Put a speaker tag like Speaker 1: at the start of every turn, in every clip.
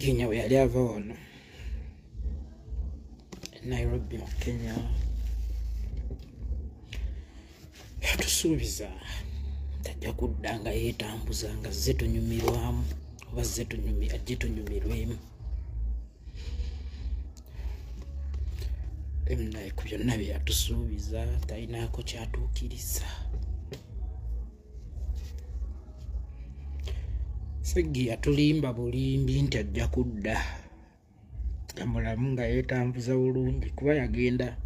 Speaker 1: Segirinya bwe yali ava wano e Nairobi mu Kenya, yatusuubiza tajja kudda nga yeetambuza nga zze tunyumirwamu oba zze ajje tunyumirwemu. Naye ku byonna bye yatusuubiza talinaako kyatuukiriza. Seggi yatulimba bulimbi nti ajja kudda nga mulamu nga yeetambuza bulungi, kuba yagenda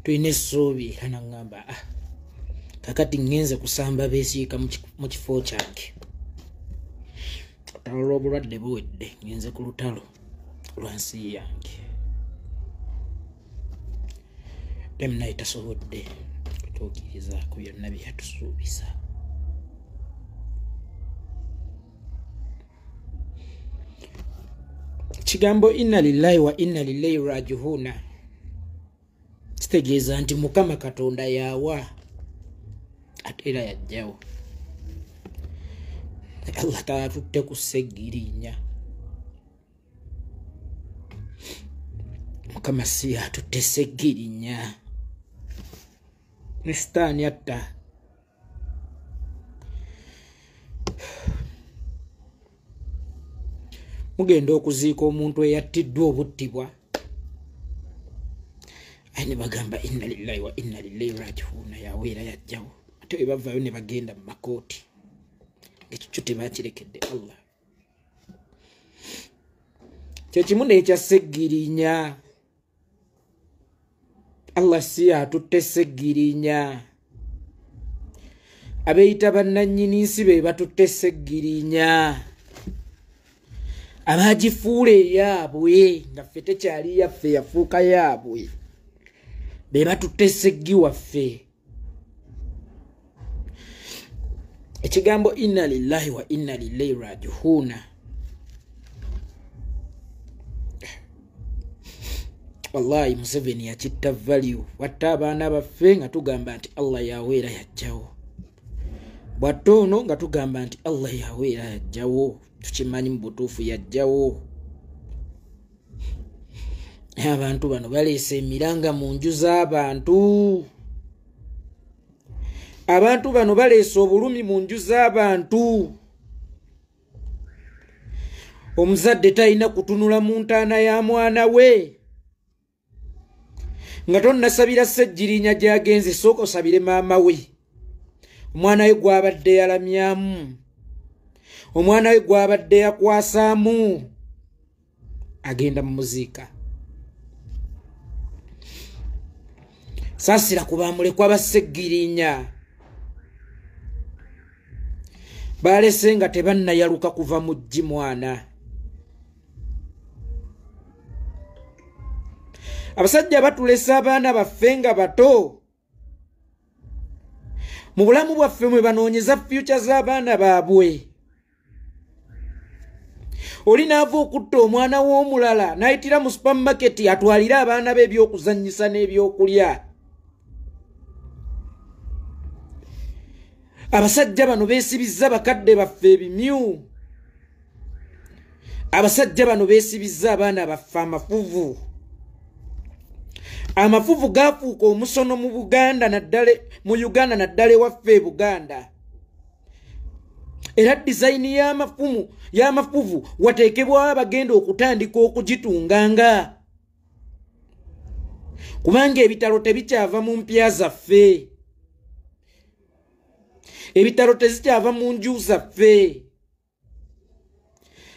Speaker 1: tulina essuubi era naŋŋamba kakati ngenze kusamba beesiika mu kifo kyange, olutalo lw'obulwadde buwedde, ngenze ku lutalo lwa nsi yange. Naye tasobodde kutuukiriza ku byonna bye yatusuubiza. Kigambo inna lillahi wa inna ilaihi raji'un kitegeeza nti Mukama Katonda yawa ate era yajjawo. Allah taatutte ku Segirinya, Mukama si yatutte Segirinya, ne Sitaani atta. Mugenda okuziika omuntu eyattiddwa obuttibwa, aye ne bagamba inna lillahi wa inna ilaihi raji'un, yawa era yajjawo. Ate bwe bavaayo ne bagenda mu makooti, ekyo kyo tebakirekedde Allah. Kyekimu n'ekya Segirinya, Allah si atutte Segirinya, abeeyita bannannyini nsi be batutte Segirinya, abagifuula eyaabwe nga ffe tekyali yaffe, yafuuka yaabwe, be batutte Seggi waffe. Ekigambo inna lillahi wa inna ilaihi raji'un wallahi Museveni yakitta value, watta abaana baffe nga tugamba nti Allah yaweera yajjawo, bwatta ono nga tugamba nti Allah yaweera yajjawo, tukimanyi mu butuufu yajjawo. Abantu bano baleese emiranga mu nju z'abantu, abantu bano baleese obulumi mu nju z'abantu. Omuzadde talina kutunula mu ntaana ya mwana we nga tonnasabira Segirinya gy'agenze, sooka osabire maama we, omwana we gw'abadde yalamyamu, omwana we gw'abadde yakwasaamu, agenda mu muziika. Saasira ku bamulekwa ba Segirinya balese nga tebannayaluka kuva mu ggi mwana. Abasajja batulesa abaana baffe nga bato, mu bulamu bwaffe mwe banoonyeza future z'abaana baabwe. Oli n'ava okutta omwana w'omulala n'ayitira mu supermarket atwalire abaana be ebyokuzannyisa n'ebyokulya. Abasajja bano beesibizza bakadde baffe ebimyu, abasajja bano beesibizza abaana baffe amafuvu. Amafuvu gaafuuka omusono mu Buganda naddala mu Uganda naddala ewaffe e Buganda. Era dizayini y'amafuvu wateekebwawo abagenda okutandika okugitunganga, kubanga ebitalo tebikyava mu mpya zaffe, ebitalo tezikyava mu nju zaffe.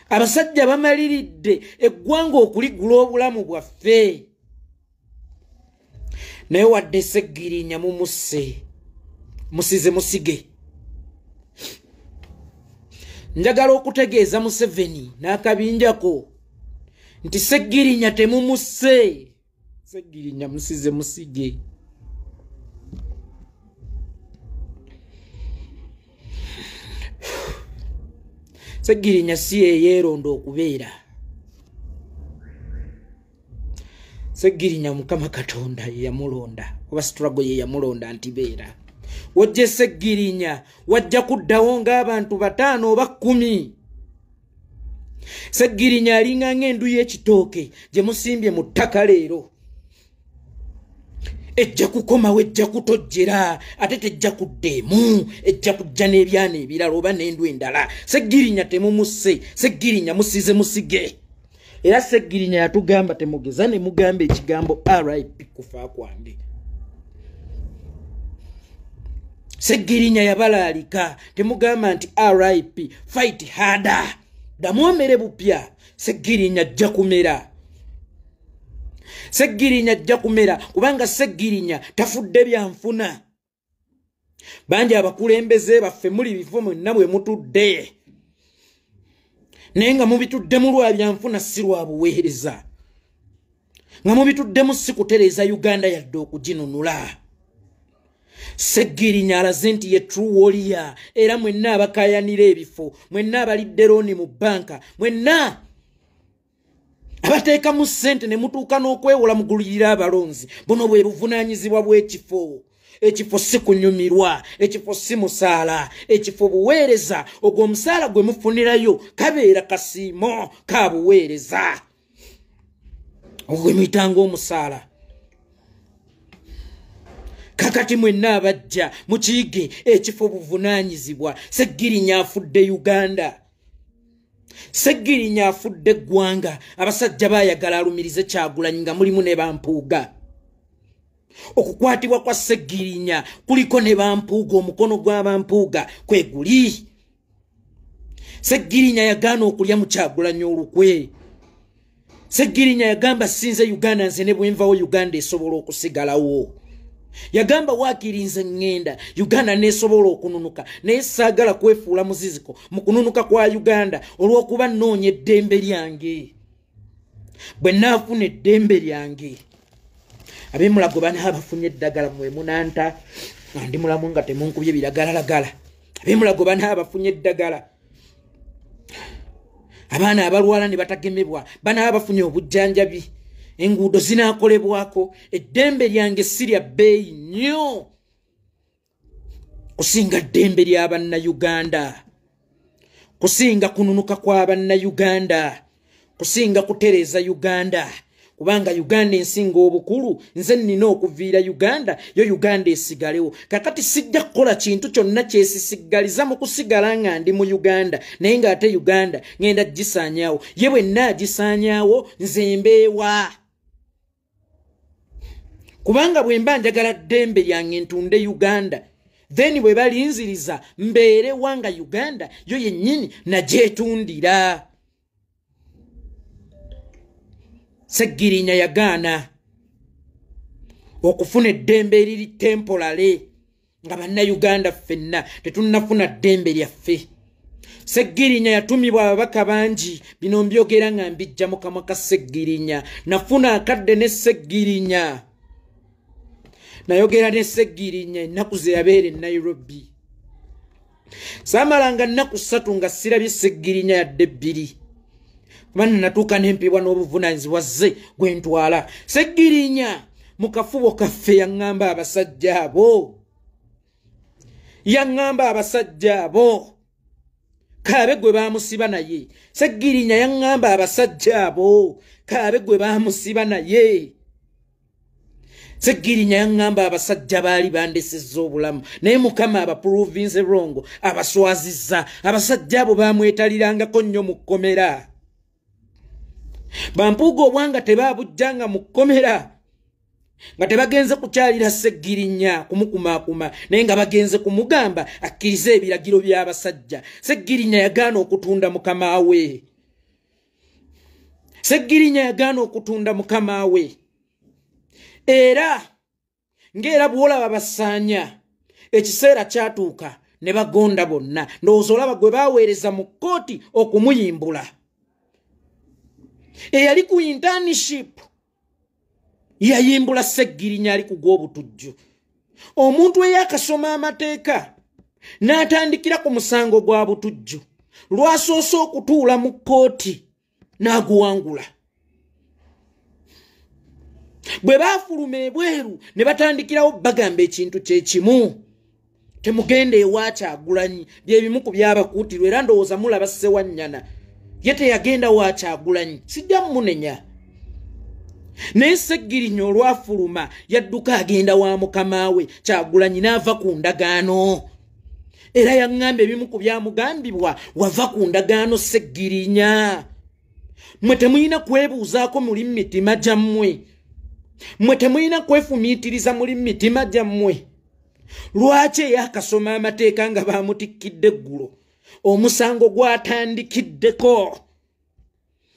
Speaker 1: Abasajja bamaliridde eggwanga okuligula obulamu bwaffe. Naye wadde Segirinya mumusse, musize musige. Njagala okutegeeza Museveni n'akabinjako nti Segirinya temumusse, Segirinya musize musige. Segirinya si yeeronda okubeera. Segirinya Mukama Katonda ye yamulonda, oba struggle ye yamulonda nti beera. Wajje Segirinya wajja kuddawo ng'abantu 5 oba 10. Ssegirinya alinga ng'endu y'ekitooke gye musimbye mu ttaka leero, ejja kukomawo, ejja kutojjera, ate tejja kuddeemu, ejja kujja n'ebyana ebirala oba n'endu endala. Ssegirinya temumusse, Ssegirinya musize musige. Era Ssegirinya yatugamba temugeza ne mugamba ekigambo RIP kufa kwange. Ssegirinya yabalaalika temugamba nti RIP, fight harder, ddamu omere bupya. Ssegirinya ajja kumera, Ssegirinya ajja kumera, kubanga Ssegirinya tafudde byanfuna. Bangi abakulembeze baffe muli bifo mwenna bwe mutudde, naye nga mubituddemu lwa byanfuna, si lwa buweereza, nga mubituddemu si kutereeza Uganda yadde okuginunula. Ssegirinya alaze nti ye true warrior. Era mwenna abakayanira ebifo, mwenna abalidde looni mu bbanka, mwenna abateekamu ssente ne mutuuka n'okwewola mugulirira abalonzi, buno bwe buvunaanyizibwa bw'ekifo. Ekifo si kunyumirwa, ekifo si musaala, ekifo buweereza. Ogwo omusaala gwe mufunirayo kabeera kasiimo ka buweereza, ogwo gwe muyitanga omusaala. Kakati mwenna abajja mukiyige, ekifo buvunaanyizibwa. Ssegirinya afudde Uganda, Ssegirinya afudde eggwanga. Abasajja baayagala alumirize Kyagulanyi nga mulimu ne bampuuga. Okukwatibwa kwa Ssegirinya kuliko ne bampuuga, omukono gwa bampuuga kwe guli. Ssegirinya yagaana okulya mu Kyagulanyi olukwe. Ssegirinya yagamba sinze Uganda, nze ne bwenvawo Uganda esobola okusigalawo. Yagamba waakiri nze ŋŋenda Uganda neesobola okununuka, naye saagala kwefuula muziziko mu kununuka kwa Uganda olw'okuba nnoonya eddembe lyange. Bwe naafuna eddembe lyange, ab'emulago bana abafunye eddagala mwe munanta nga ndi mulamu nga temunkubye biragalalagala. Ab'emulago bana abafunye eddagala, abaana abalwala ne batagemebwa bana abafunye obujjanjabi, enguudo zinaakolebwako. Eddembe lyange si lya bbeeyi nnyo kusinga ddembe lya bannayuganda, kusinga kununuka kwa bannayuganda, kusinga kutereeza Uganda. Kubanga Uganda ensinga obukulu, nze nnina okuviira Uganda, yo Uganda esigalewo. Kakati sijja kukola kintu kyonna kyesisigaliza mu kusigala nga ndi mu Uganda, naye ng'ate Uganda ŋŋenda gisaanyaawo. Ye bwe nnaagisaanyaawo nze mbeewa, kubanga bwe mba njagala ddembe lyange ntunde Uganda, then bwe balinziriza mbeerewa nga Uganda yo yennyini nagyetundira. Ssegirinya yagaana okufuna eddembe eriri temporary nga bannayuganda ffenna tetunnafuna ddembe lyaffe. Ssegirinya yatumibwa ababaka bangi, bino mbyogera nga mbijja mu kamwa ka Ssegirinya. Nafuna akadde ne Ssegirinya, nayogera ne Ssegirinya ennaku ze yabeera e Nairobi. Saamalanga nnaku 3 nga sirabye Ssegirinya yadde 2, kubanga natuuka n'empiibwa n'obuvunaanyizibwa ze gwe ntwala. Ssegirinya mu kafubo kaffe yaŋŋamba abasajja abo, yaŋŋamba abasajja abo kaabe gwe baamusiba naye. Ssegirinya yaŋŋamba abasajja abo kaabe gwe baamusiba naye. Ssegirinya yaŋŋamba abasajja baali bandesezza obulamu, naye Mukama abaprovinze wrong, abaswazizza. Abasajja abo baamwetalirangako nnyo mu kkomera. Bampuuga obwanga tebaabujjanga mu kkomera nga tebagenze kukyalira Ssegirinya kumukumaakuma, naye nga bagenze kumugamba akkirize ebiragiro by'abasajja. Ssegirinya yagaana okutunda mukama we. Ssegirinya yagaana okutunda mukama we. Era ng'era bw'olaba basaanya, ekiseera kyatuuka ne bagonda bonna. Ndowooza olaba gwe baaweereza mu kkooti okumuyimbula, eyali ku internship yayimbula Ssegirinya ali kugwa obutujju. Omuntu eyakasoma amateeka n'atandikira ku musango gwa butujju, lwasoose okutuula mu kkooti n'aguwangula. Bwe baafuluma ebweru ne batandikirawo bagamba ekintu kye kimu, temugenda ewa Kyagulanyi. Bye bimu ku byabakuutirwa. Era ndowooza mulaba Ssewanyana Ye teyagenda wa Kyagulanyi, sijja mmunenya. Naye Ssegirinya olwafuluma yadduka agenda wa mukama we Kyagulanyi n'ava ku ndagaano. Era yaŋŋamba ebimu ku byamugambibwa, wava ku ndagaano Ssegirinya. Mmwe temulina kwebuuzaako muli mitima gyammwe. Mmwe temulina kwefumiitiriza muli mitima gyammwe. Lwaki eyakasoma amateeka nga baamutikkidde eggulo, omusango gwatandikiddeko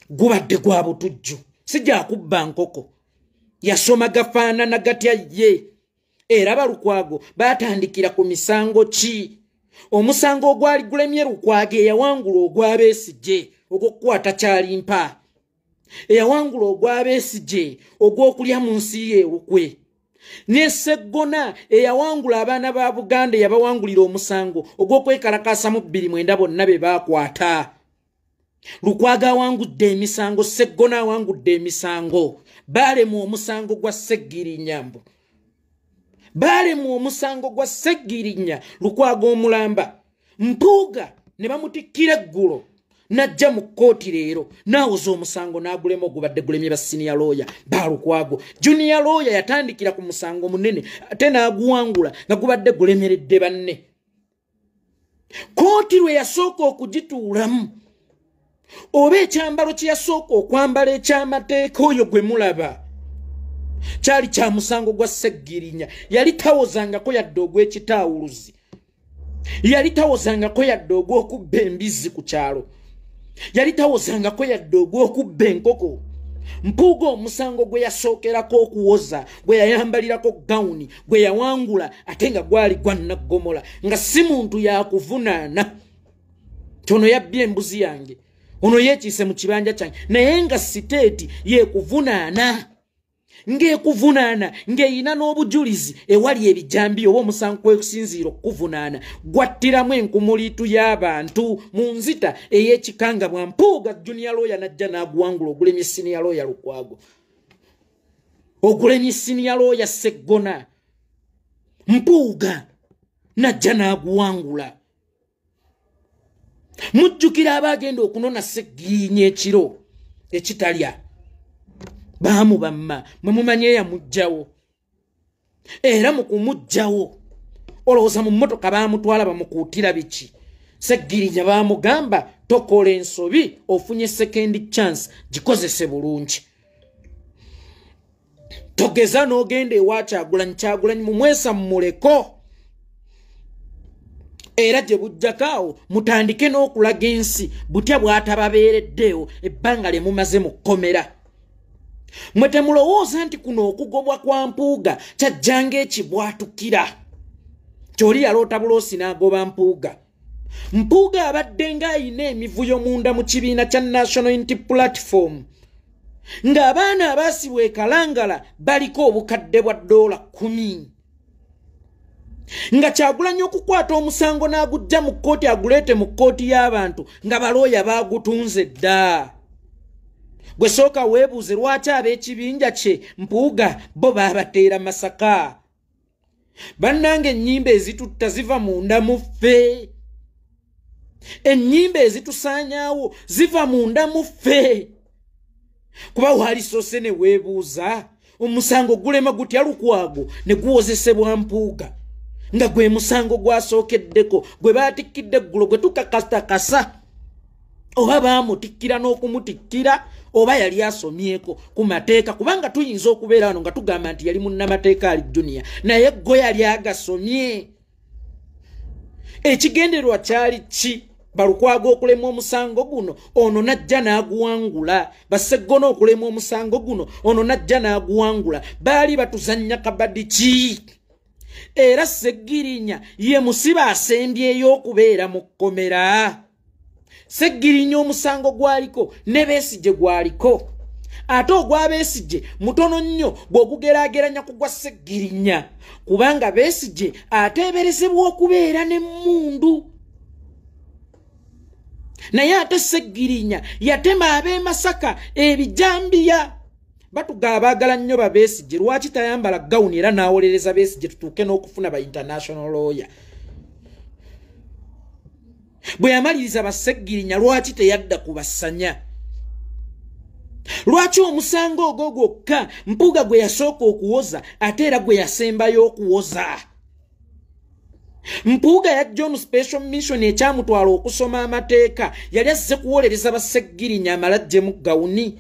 Speaker 1: gubadde gwa butujju, sijja kubba nkoko. Yasoma gafaanana gatya ye? Era Balukwago baatandikira ku misango ki? Omusango ogwali gulemye Lukwago eyawangula ogwa Besigye ogw'okukwata Kyalimpa, eyawangula ogwa Besigye ogw'okulya mu nsi ye ewukwe, ne Sseggona eyawangula abaana ba Buganda eyabawangulira omusango ogw'okwekalakaasa mu 2009 bonna be baakwata. Lukwago awangudde emisango, Sseggona awangudde emisango. Baalemu omusango gwa Ssegirinya mbu. Baalemu omusango gwa Ssegirinya Lukwago omulamba. Mpuuga ne bamutikkira eggulo n'ajja mu kkooti leero n'awoza omusango n'agulema ogubadde gulemye ba senior lawyer ba Lukwago. Junior lawyer yatandikira ku musango munene ate n'aguwangula nga gubadde gulemeredde banne. Kkooti lwe yasooka okugituulamu oba ekyambalo kye yasooka okwambala ekyamateeka oyo gwe mulaba kyali kya musango gwa Ssegirinya. Yali tawozangako yadde ogw'ekitaawuluzi, yali tawozangako yadde ogw'okubba embizzi ku kyalo, yali tawozangako yadde ogw'okubba enkoko. Mpuuga omusango gwe yasookerako okuwoza, gwe yayambalirako gawuni, gwe yawangula ate nga gwali gwa Naggomola, nga si muntu yakuvunaana tono yabbye embuzi yange, ono yeekiise mu kibanja kyange, naye nga siteeti yeekuvunaana, ng'ekuvunaana ng'eyina n'obujulizi ewali ebijambiya oba omusango kwekusinziira okukuvunaana gwattiramu enkumuliitu y'abantu mu nzita ey'ekikanga bwa Mpuuga. Junior lawyer n'ajja n'aguwangula ogulemye senior lawyer Lukwago, ogulemye senior lawyer Sseggona. Mpuuga n'ajja n'aguwangula. Mujjukira abaagenda okunona Ssegirinya ekiro ekitalya baamubamma, mwe mumanye eyamuggyawo. Era mu kumuggyawo olowooza mu mmotoka baamutwala bamukuutira biki? Ssegirinya baamugamba tokola ensobi, ofunye second chance, gikozese bulungi. Togeza n'ogenda ewa Kyagulanyi, Kyagulanyi mumwesa mmuleko. Era gye bujjako awo mutandike n'okulaga ensi butya bw'atababeereddeewo ebbanga lye mumaze mu kkomera. Mwe temulowooza nti kuno okugobwa kwa Mpuuga kyajjanga ekibwatukira. Kyoli yaloota buloosi n'agoba Mpuuga. Mpuuga abadde ng'ayina emivuyo munda mu kibiina kya National Unity Platform, ng'abaana abaasibwa e Kalangala baliko obukadde bwa $10. Nga Kyagulanyi okukwata omusango n'agujja mu kkooti aguleete mu kkooti y'abantu nga balooya baagutunze dda. Gwe sooka weebuuze lwaki ab'ekibinja kye Mpuuga bo baabateera Masaka. Bannange ennyimba ezitutta ziva munda mu ffe. Ennyimba ezitusaanyaawo ziva munda mu ffe. Kuba waalisoose ne weebuuza omusango gulema gutya Lukwago ne guwozesebwa Mpuuga, nga gwe musango gwasookeddeko gwe baatikkidde eggulo gwe tukakasakasa oba baamutikkira n'okumutikkira oba yali asomyeko ku mateeka, kubanga tuyinza okubeera wano nga tugamba nti yali munnamateeka ali junior, naye go yali agasomye. Ekigendererwa kyali ki? Balukwago okulema omusango guno ono n'ajja n'aguwangula, Basseggona okulema omusango guno ono n'ajja n'aguwangula. Baali batuzannya kabadi ki? Era Ssegirinya ye musiba asembyeyo okubeera mu kkomera. Ssegirinya omusango gwaliko ne Besigye gwaliko, ate ogwa Besigye mutono nnyo bw'ogugeraageranya ku gwa Ssegirinya, kubanga Besigye ateeberezebwa okubeera n'emmundu. Naye ate Ssegirinya yatema ab'e Masaka ebijambiya. Batuga abaagala nnyo ba Besigye, lwaki tayambala gawuni era n'awolereza Besigye tutuuke n'okufuna ba international lawyer? Bwe yamaliriza Bassegirinya lwaki teyadda ku Basanya? Lwaki omusango ogwo gwokka Mpuuga gwe yasooka okuwoza ate era gwe yasembayo okuwoza? Mpuuga yajja ono special mission ekyamutwala okusoma amateeka, yali azze kuwolereza Bassegirinya amala ajjemu gawuni.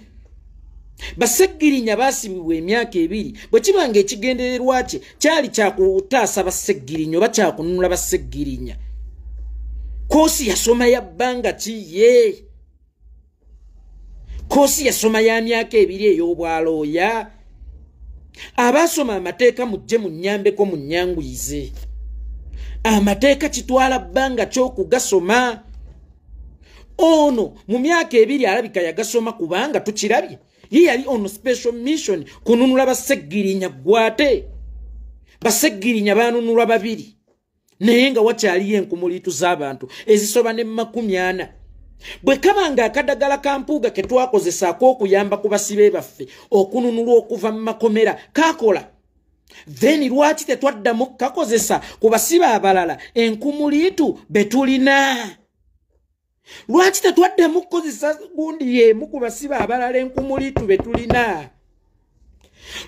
Speaker 1: Bassegirinya baasibibwa emyaka 2. Bwe kiba nga ekigendererwa kye kyali kyakutaasa Bassegirinya oba kyakununula Bassegirinya, koosi yasoma ya bbanga ki ye? Koosi yasoma ya myaka 2 ey'obwalooya. Abaasoma amateeka mujje munnyambeko munnyanguyize. Amateeka kitwala bbanga ky'okugasoma. Ono mu myaka 2 alabika yagasoma kubanga tukirabye. Ye yali ono special mission kununula Bassegirinya gwate. Bassegirinya baanunulwa 2. Naye nga wakyaliyo enkumuliitu z'abantu ezisoba ne 40. Bwe kaba nga akadagala ka Mpuuga ke twakozesaako okuyamba ku basibe baffe okununulwa okuva mu makomera kakola, then lwaki tetwaddamu kakozesa ku basibe abalala enkumuliitu be tulina? Lwaki tetwaddamu kukozesa gundi y'emu ku basibe abalala enkumuliitu be tulina?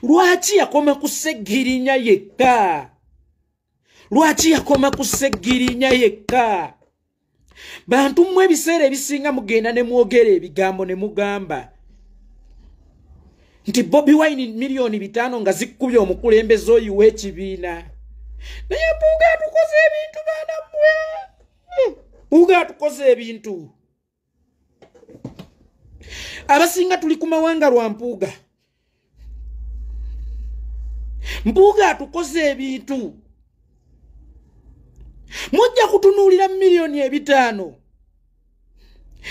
Speaker 1: Lwaki yakoma ku Ssegirinya yekka? Lwaki yakoma ku Ssegirinya yekka? Bantu mmwe ebiseera ebisinga mugenda ne mwogera ebigambo ne mugamba nti Bobi Wine 5 miliyoni nga zikkubye omukulembeze oyo w'ekibiina. Naye Mpuuga atukoze ebintu baana mmwe. Mpuuga atukoze ebintu. Abasinga tuli ku mawanga lwa Mpuuga. Mpuuga atukoze ebintu. Mujja kutunuulira 5 miliyoni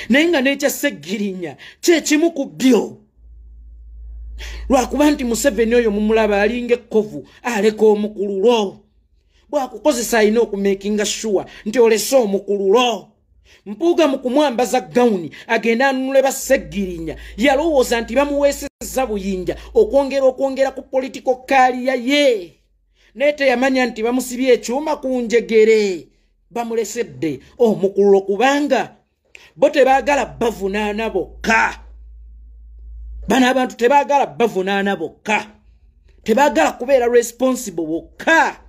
Speaker 1: naye nga n'ekya Ssegirinya kye kimu ku byo. Lwakuba nti Museveni oyo mumulaba alinga ekkovu aleka omukululo. Bw'akukozesa alina okumakinga sure nti olese omukululo. Mpuuga mu kumwambaza gawuni agenda anunule Bassegirinya yalowooza nti bamuweesezza buyinja okwongera ku political career ye. Naye teyamanya nti bamusibye ekyuma ku njegere, bamulesedde omukululo kubanga bo tebaagala bavunaana bokka. Bano abantu tebaagala bavunaana bokka, tebaagala kubeera responsible bokka.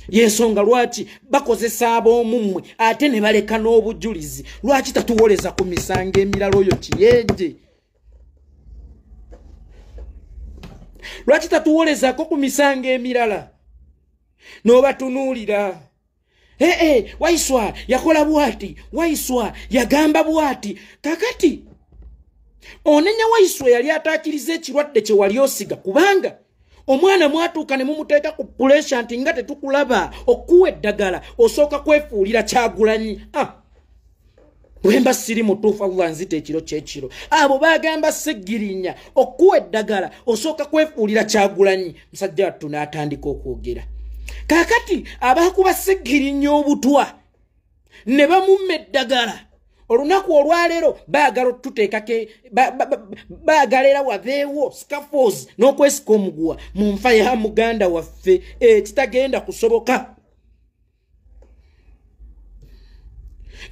Speaker 1: Yensonga lwaki bakozesa ab'omummwe ate ne baleka n'obujulizi. Lwaki tatuwoleza ku misango emirala oyo kiyenje? Lwaki tatuwolezaako ku misango emirala? N'obatunuulira. Waiswa yakola bw'ati, Waiswa yagamba bw'ati. Kakati onenya Waiswa yali ataakiriza ekirwadde kye wali osiga, kubanga omwana mwatuuka ne mumuteeka ku puresha nti nga tetukulaba okuwa eddagala osooka kwefuulira Kyagulanyi. Bwe mba siri mutuufu Allah nzita ekiro kyekiro. Abo bagamba Ssegirinya okuwa eddagala osooka kwefuulira Kyagulanyi. Musajja wattu n'atandika okwogera. Kaakati abakuba Ssegirinya obutwa ne bamumma eddagala olunaku olwaleero baagala otuteekako, baagala era wabeewo scaffolds n'okwesika omuguwa mu nfa ya muganda waffe ekitagenda kusoboka.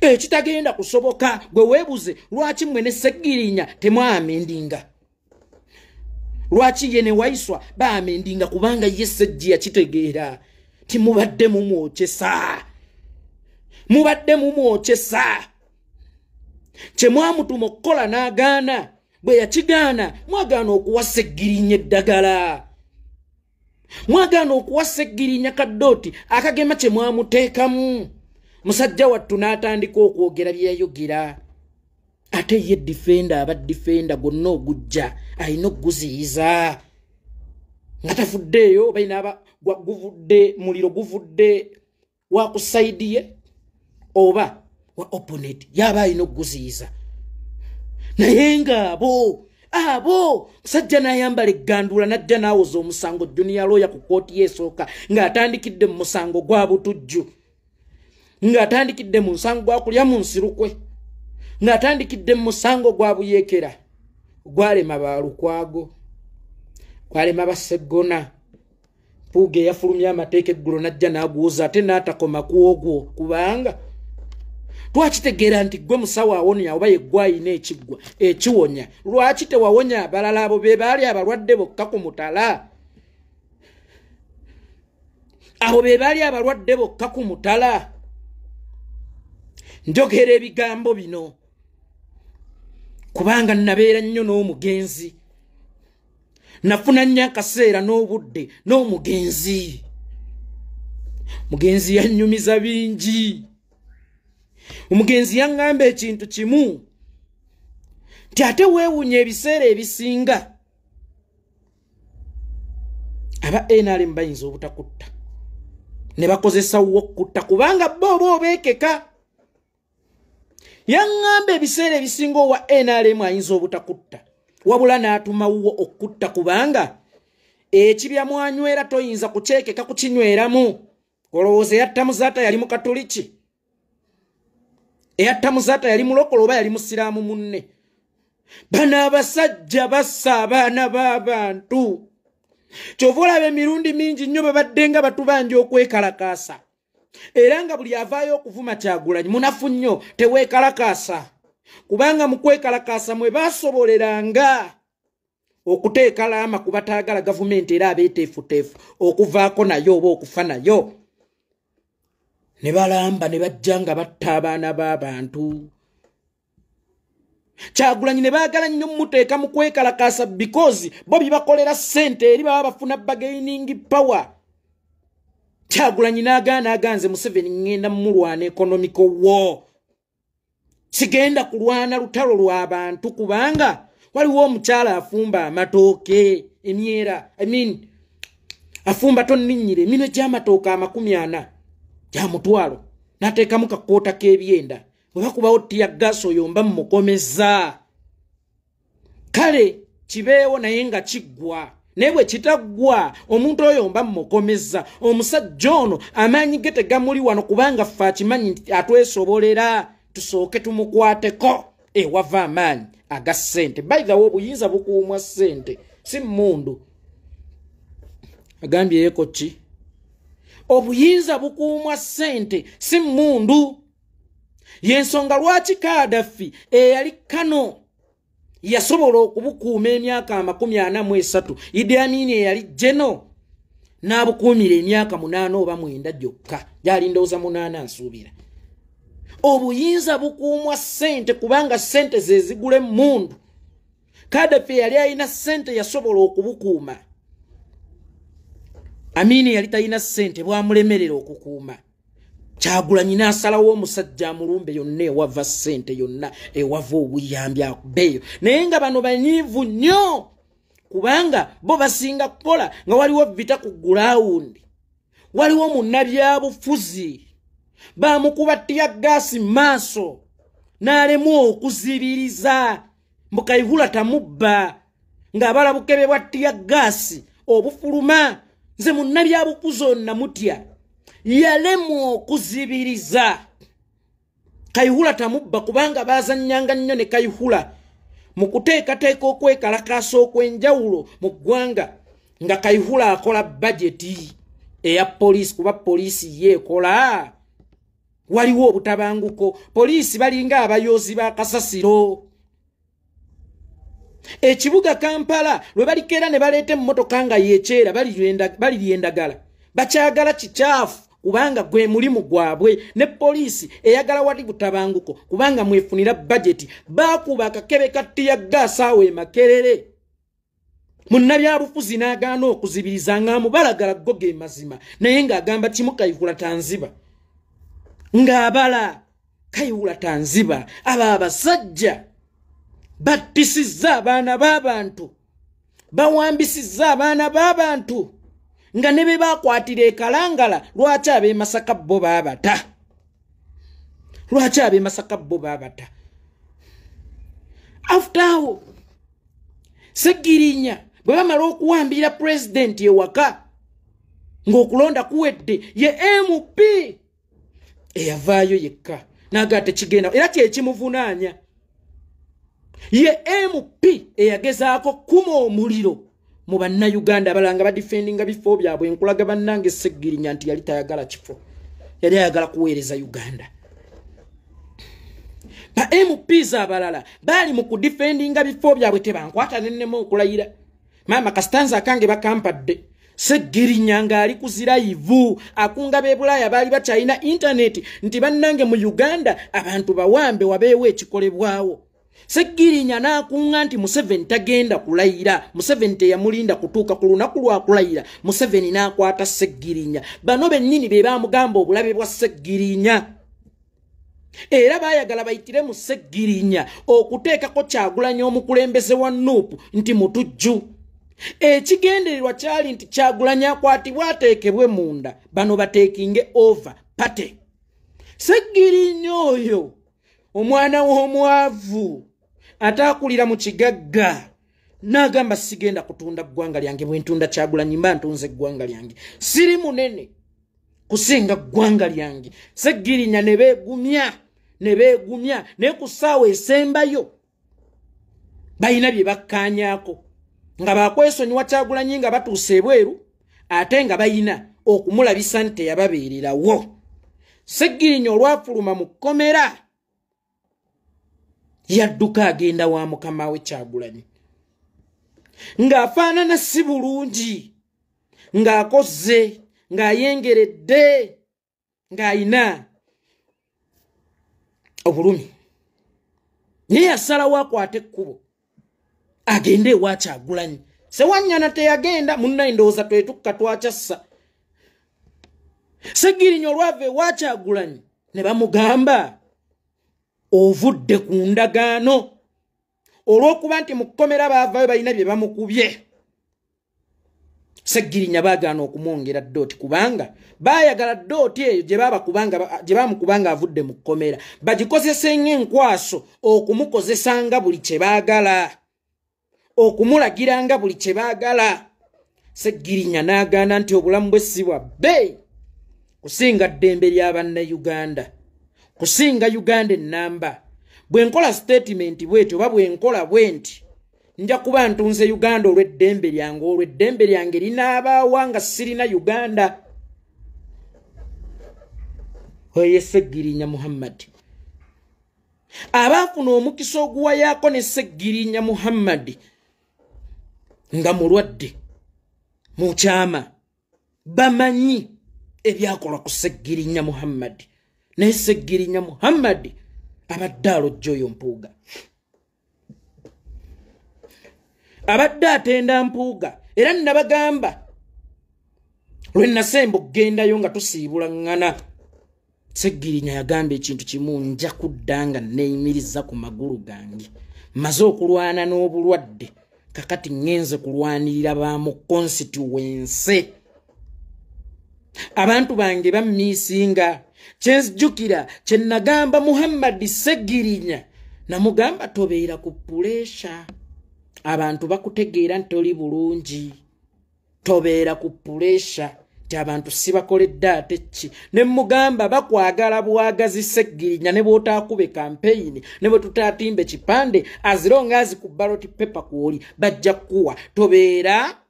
Speaker 1: Ekitagenda kusoboka. Gwe weebuze lwaki mmwe ne Ssegirinya temwamendinga? Lwaki ye ne Waiswa baamendinga? Kubanga ye Sseggi yakitegeera timubadde mumwokyesa, mubadde mumwokyesa. Kye mwamutuma okukola n'agaana, bwe yakigaana mwagaana okuwa Ssegirinya eddagala, mwagaana okuwa Ssegirinya kaddooti akagema kye mwamuteekamu. Musajja wattu n'atandika okwogera bye yayogera. Ate ye defender aba defender gwonna ogujja alina okuguziyiza nga tafuddeeyo, balina aba guvudde muliro guvudde wa ku side ye oba wa opponent, yaba alina okuguziyiza. Naye ng'abo abo musajja n'ayambala eggandula n'ajja n'awoza omusango junior lawyer ku kkooti y'esooka ng'atandikidde mu musango gwa butujju, ng'atandikidde mu musango gwa kulya mu nsirukwe, ng'atandikidde mu musango gwa buyeekera gwalema Balukwago, gwalema Bassegona. Mpuuga eyafulumya amateeka eggulo n'ajja n'aguwoza ate n'atakoma ku ogwo, kubanga Twakitegeera nti gwe musawo awonya oba ye gwe ayina ekiggwa ekiwonya. Lwaki tewawonya abalala abo be baali abalwadde bokka ku mutala? Abo be baali abalwadde bokka ku mutala. Njogera ebigambo bino kubanga nabeera nnyo n'omugenzi, nafuna nnyo akaseera n'obudde n'omugenzi. Mugenzi yannyumiza bingi. Omugenzi yaŋŋamba ekintu kimu nti ate weewuunya ebiseera ebisinga aba NRM bayinza obutakutta ne bakozesa wo okutta kubanga bo oba obeekeka. Yaŋŋamba ebiseera ebisinga owa NRM ayinza obutakutta wabula n'atuma wo okutta kubanga ekibya mwanywera toyinza kukyekeka kukinyweramu. Olowooza eyatta Muzaata yali mukatoliki? Eyatta Muzaata yali mulokole oba yali musiraamu munne? Bano abasajja bassa abaana b'abantu. Kyova olaba emirundi mingi nnyo babadde nga batubanja okwekalakaasa, era nga buli avaayo okuvuma Kyagulanyi munafu nnyo, teweekalakaasa, kubanga mu kwekalakaasa mwe baasoboleranga okuteeka laama ku bataagala gavumenti era abeeteefuteefu okuvaako nayo oba okufa nayo, ne balamba ne bajja nga batta abaana b'abantu. Kyagulanyi ne baagala nnyo mmuteeka mu kwekalakaasa because bo bibakolera ssente eri baba bafuna bargaining power. Kyagulanyi n'agaana aganze Museveni ŋŋenda mmulwana economic war, sigenda kulwana lutalo lw'abantu kubanga waliwo omukyala afumba amatooke emyera, I mean afumba tonninnyira eminwe gy'amatooke 40 gya mutwalo n'ateekamu kakoota k'ebyenda, bwe bakubawo tear gas oyo mba mmukomeza. Kale kibeewo naye nga kiggwa, naye bwe kitaggwa omuntu oyo mba mmukomeza. Omusajja ono amaanyi ge tegamuli wano kubanga ffe akimanyi nti atwesobolera, tusooke tumukwateko ewava amaanyi aga ssente. By the way, obuyinza bukuumwa ssente si mmundu. Agambyeyeko ki? Obuyinza bukuumwa ssente si mmundu. Yensonga lwaki Kaddafi eyali kano yasobola okubukuuma emyaka 43, Idi Amin eyali jeno n'abukuumira emyaka 8 oba 9 gyokka, gyali ndowooza 8 nsuubira. Obuyinza bukuumwa ssente kubanga ssente ze zigula emmundu. Kaddafi yali alina ssente yasobola okubukuuma, Amini yali talina ssente bwamulemerera okukuuma. Kyagulanyi n'asalawo omusajja amulumbe yonna ewava ssente yonna ewava obuyambi akubeeyo, naye nga bano banyiivu nnyo kubanga bo basinga kukola nga waliwo vita ku gulawundi, waliwo munnabyabufuzi bamukuba tear gas maaso n'alemwa okuzibiriza mbu Kayihura tamubba ng'abala bukebe bwa tear gas obufuluma. Nze munnabyabufuzi ono namutya, yalemwa okuzibiriza Kayihura tamubba kubanga baazannyanga nnyo ne Kayihura mu kuteekateeka okwekalakaasa okw'enjawulo mu ggwanga, nga Kayihura akola bajeti eya poliisi kuba poliisi ye ekola. Waliwo obutabanguko, poliisi balinga abayoozi ba kasasiro. Ekibuga Kampala lwe balikeera ne baleeta emmotoka nga yeekyera balirya endagala, bakyagala kikyafu kubanga gwe mulimu gwabwe, ne poliisi eyagala wali butabanguko kubanga mwefunira bajeti. Baakuba akakebe ka tear gas awo e Makerere, munnabyabufuzi n'agaana okuzibiriza ng'amubalagala go ge mazima, naye ng'agamba kimu Kayihura tanziba, ng'abala Kayihura tanziba. Abo abasajja battisizza abaana b'abantu, bawambisizza abaana b'abantu nga ne be bakwatira e Kalangala. Lwaki ab'e Masaka bo baabata? Lwaki ab'e Masaka bo baabata? After awo Ssegirinya bwe bamala okuwambira pulezidenti ewaka ng'okulonda kuwedde, ye MP eyavaayo yekka n'agaa tekigenda, era kyekimuvunaanya. Ye MP eyagezaako kuma omuliro mu bannayuganda abalala nga badifendinga bifo byabwe. Nkulaga bannange Ssegirinya nti yali tayagala kifo, yali ayagala kuweereza Uganda. Ba MPs abalala bali mu kudefendinga bifo byabwe, tebankwata nennema okulayira. Maama Kastanza akange bakampadde. Ssegirinya ng'ali ku zi live akunga b'e Bulaaya baali bakyalina internet nti bannange mu Uganda abantu bawambe, wabeewo ekikolebwawo. Ssegirinya n'akunga nti Museveni tagenda kulayira. Museveni teyamulinda kutuuka ku lunaku lwa kulayira, Museveni n'akwata Ssegirinya. Bano bennyini be baamugamba obulabe bwa Ssegirinya, era baayagala bayitire mu Ssegirinya okuteekako Kyagulanyi omukulembeze wa NUP nti mutujju. Ekigendererwa kyali nti Kyagulanyi akwatibwa ateekebwe munda, bano bateekinge over party. Ssegirinya oyo omwana w'omwavu ataakulira mu kigagga n'agamba, "Sigenda kutunda ggwanga lyange. Bwe ntunda Kyagulanyi mba ntunze eggwanga lyange. Siri munene kusinga ggwanga lyange." Ssegirinya ne beegumya ne beegumya, naye ku ssaawa esembayo balina bye bakkaanyaako nga bakwesonyiwa Kyagulanyi nga batuuse ebweru, ate nga bayina okumulabisa nti teyababeererawo. Ssegirinya olwafuluma mu kkomera yadduka agenda wa mukama we Kyagulanyi ng'afaanana si bulungi, ng'akoze, ng'ayengeredde, ng'ayina obulumi, naye yasalawo akwata ekkubo agende ewa Kyagulanyi. Sewanyana teyagenda munnaye, ndowooza twetukka twakyassa. Ssegirinya olwava ewa Kyagulanyi ne bamugamba, "Ovudde ku ndagaano," olw'okuba nti mu kkomera baavayo balina bye bamukubye. Seggirinya baagaana okumwongera ddooti kubanga baayagala ddooti eyo gye bamukubanga avudde mu kkomera bagikozese ng'enkwaso okumukozesanga buli kye baagala, okumulagiranga buli kye baagala. Seggirinya n'agaana nti obulamu bwe si bwa bbeeyi kusinga ddembe lya Bannayuganda, kusinga Uganda ennamba. Bwe nkola statement bweti oba bwe nkola bwe nti, nja kuba ntunze Uganda olw'eddembe lyange. Olw'eddembe lyange linaabaawa nga sirina Uganda? Oyo Seggirinya Muhammad. Abaafuna omukisa oguwayaako ne Seggirinya Muhammad nga mulwadde mu kyama bamanyi ebyakolwa ku Seggirinya Muhammad. Naye Seggirinya Muhammad abadde alojja oyo Mpuuga, abadde atenda Mpuuga. Era nabagamba lwe nasemba okgendayo nga tusiibula ŋŋana, Seggirinya yagamba ekintu kimu: "Nja kudda nga neeyimiriza ku magulu gange. Maze okulwana n'obulwadde, kakati ŋŋenze kulwanirira ba mu constituency. Abantu bange bammiisinga." Kyenzijjukira kye nagamba Muhammadi Seggirinya, namugamba, "Tobeera ku pressure, abantu bakutegeera nti toli bulungi. Tobeera ku pressure nti abantu sibakoledde ate ki." Ne mugamba, "Bakwagala bwagazi Seggirinya, ne bw'otaakube kampeyini, ne bwe tutaatimbe kipande, as long as ku ballot paper kwoli bajja kukuwa. Tobeera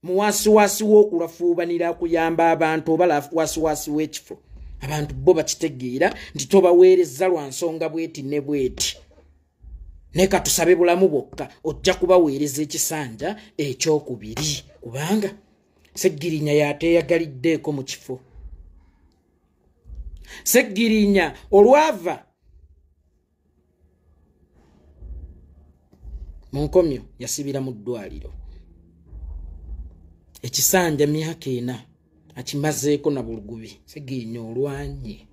Speaker 1: muwasiwasi w'okulafuubanira kuyamba abantu oba wasiwasi w'ekifo. Abantu bo bakitegeera nti tobaweereza lwa nsonga bweti ne bweti, naye katusabe bulamu bwokka, ojja kubaweereza ekisanja ekyokubiri." Kubanga Seggirinya yateeyagaliddeeko mu kifo. Seggirinya olwava mu nkomyo yasibira mu ddwaliro ekisanja myaka 4 akimazeeko na bulugubi. Seggirinya olwanye,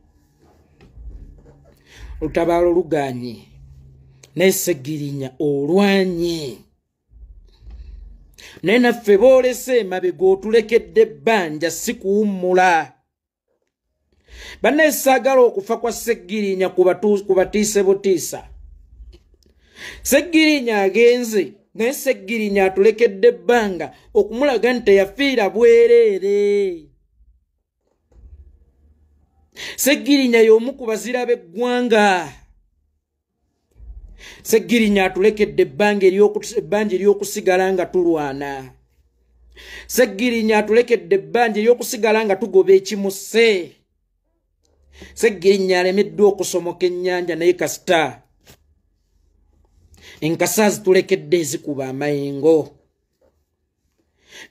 Speaker 1: olutabaalo luganye, naye Seggirinya olwanye. Naye naffe boolese emabega, otulekedde ebbanja, si kuwummula. Bannaye, saagala okufa kwa Seggirinya kubatiise butiisa. Seggirinya agenze, naye Seggirinya atulekedde ebbanga okumulaga nti teyafiira bwereere. Seggirinya y'omu ku bazira b'eggwanga. Seggirinya atulekedde ebbanga ery'okusigala nga tulwana. Seggirinya atulekedde ebbanja ery'okusigala nga tugoba ekimuse. Ssegirinya alemeddwa okusomoka ennyanja, naye kasita enkasi azitulekedde ezikuba amayengo.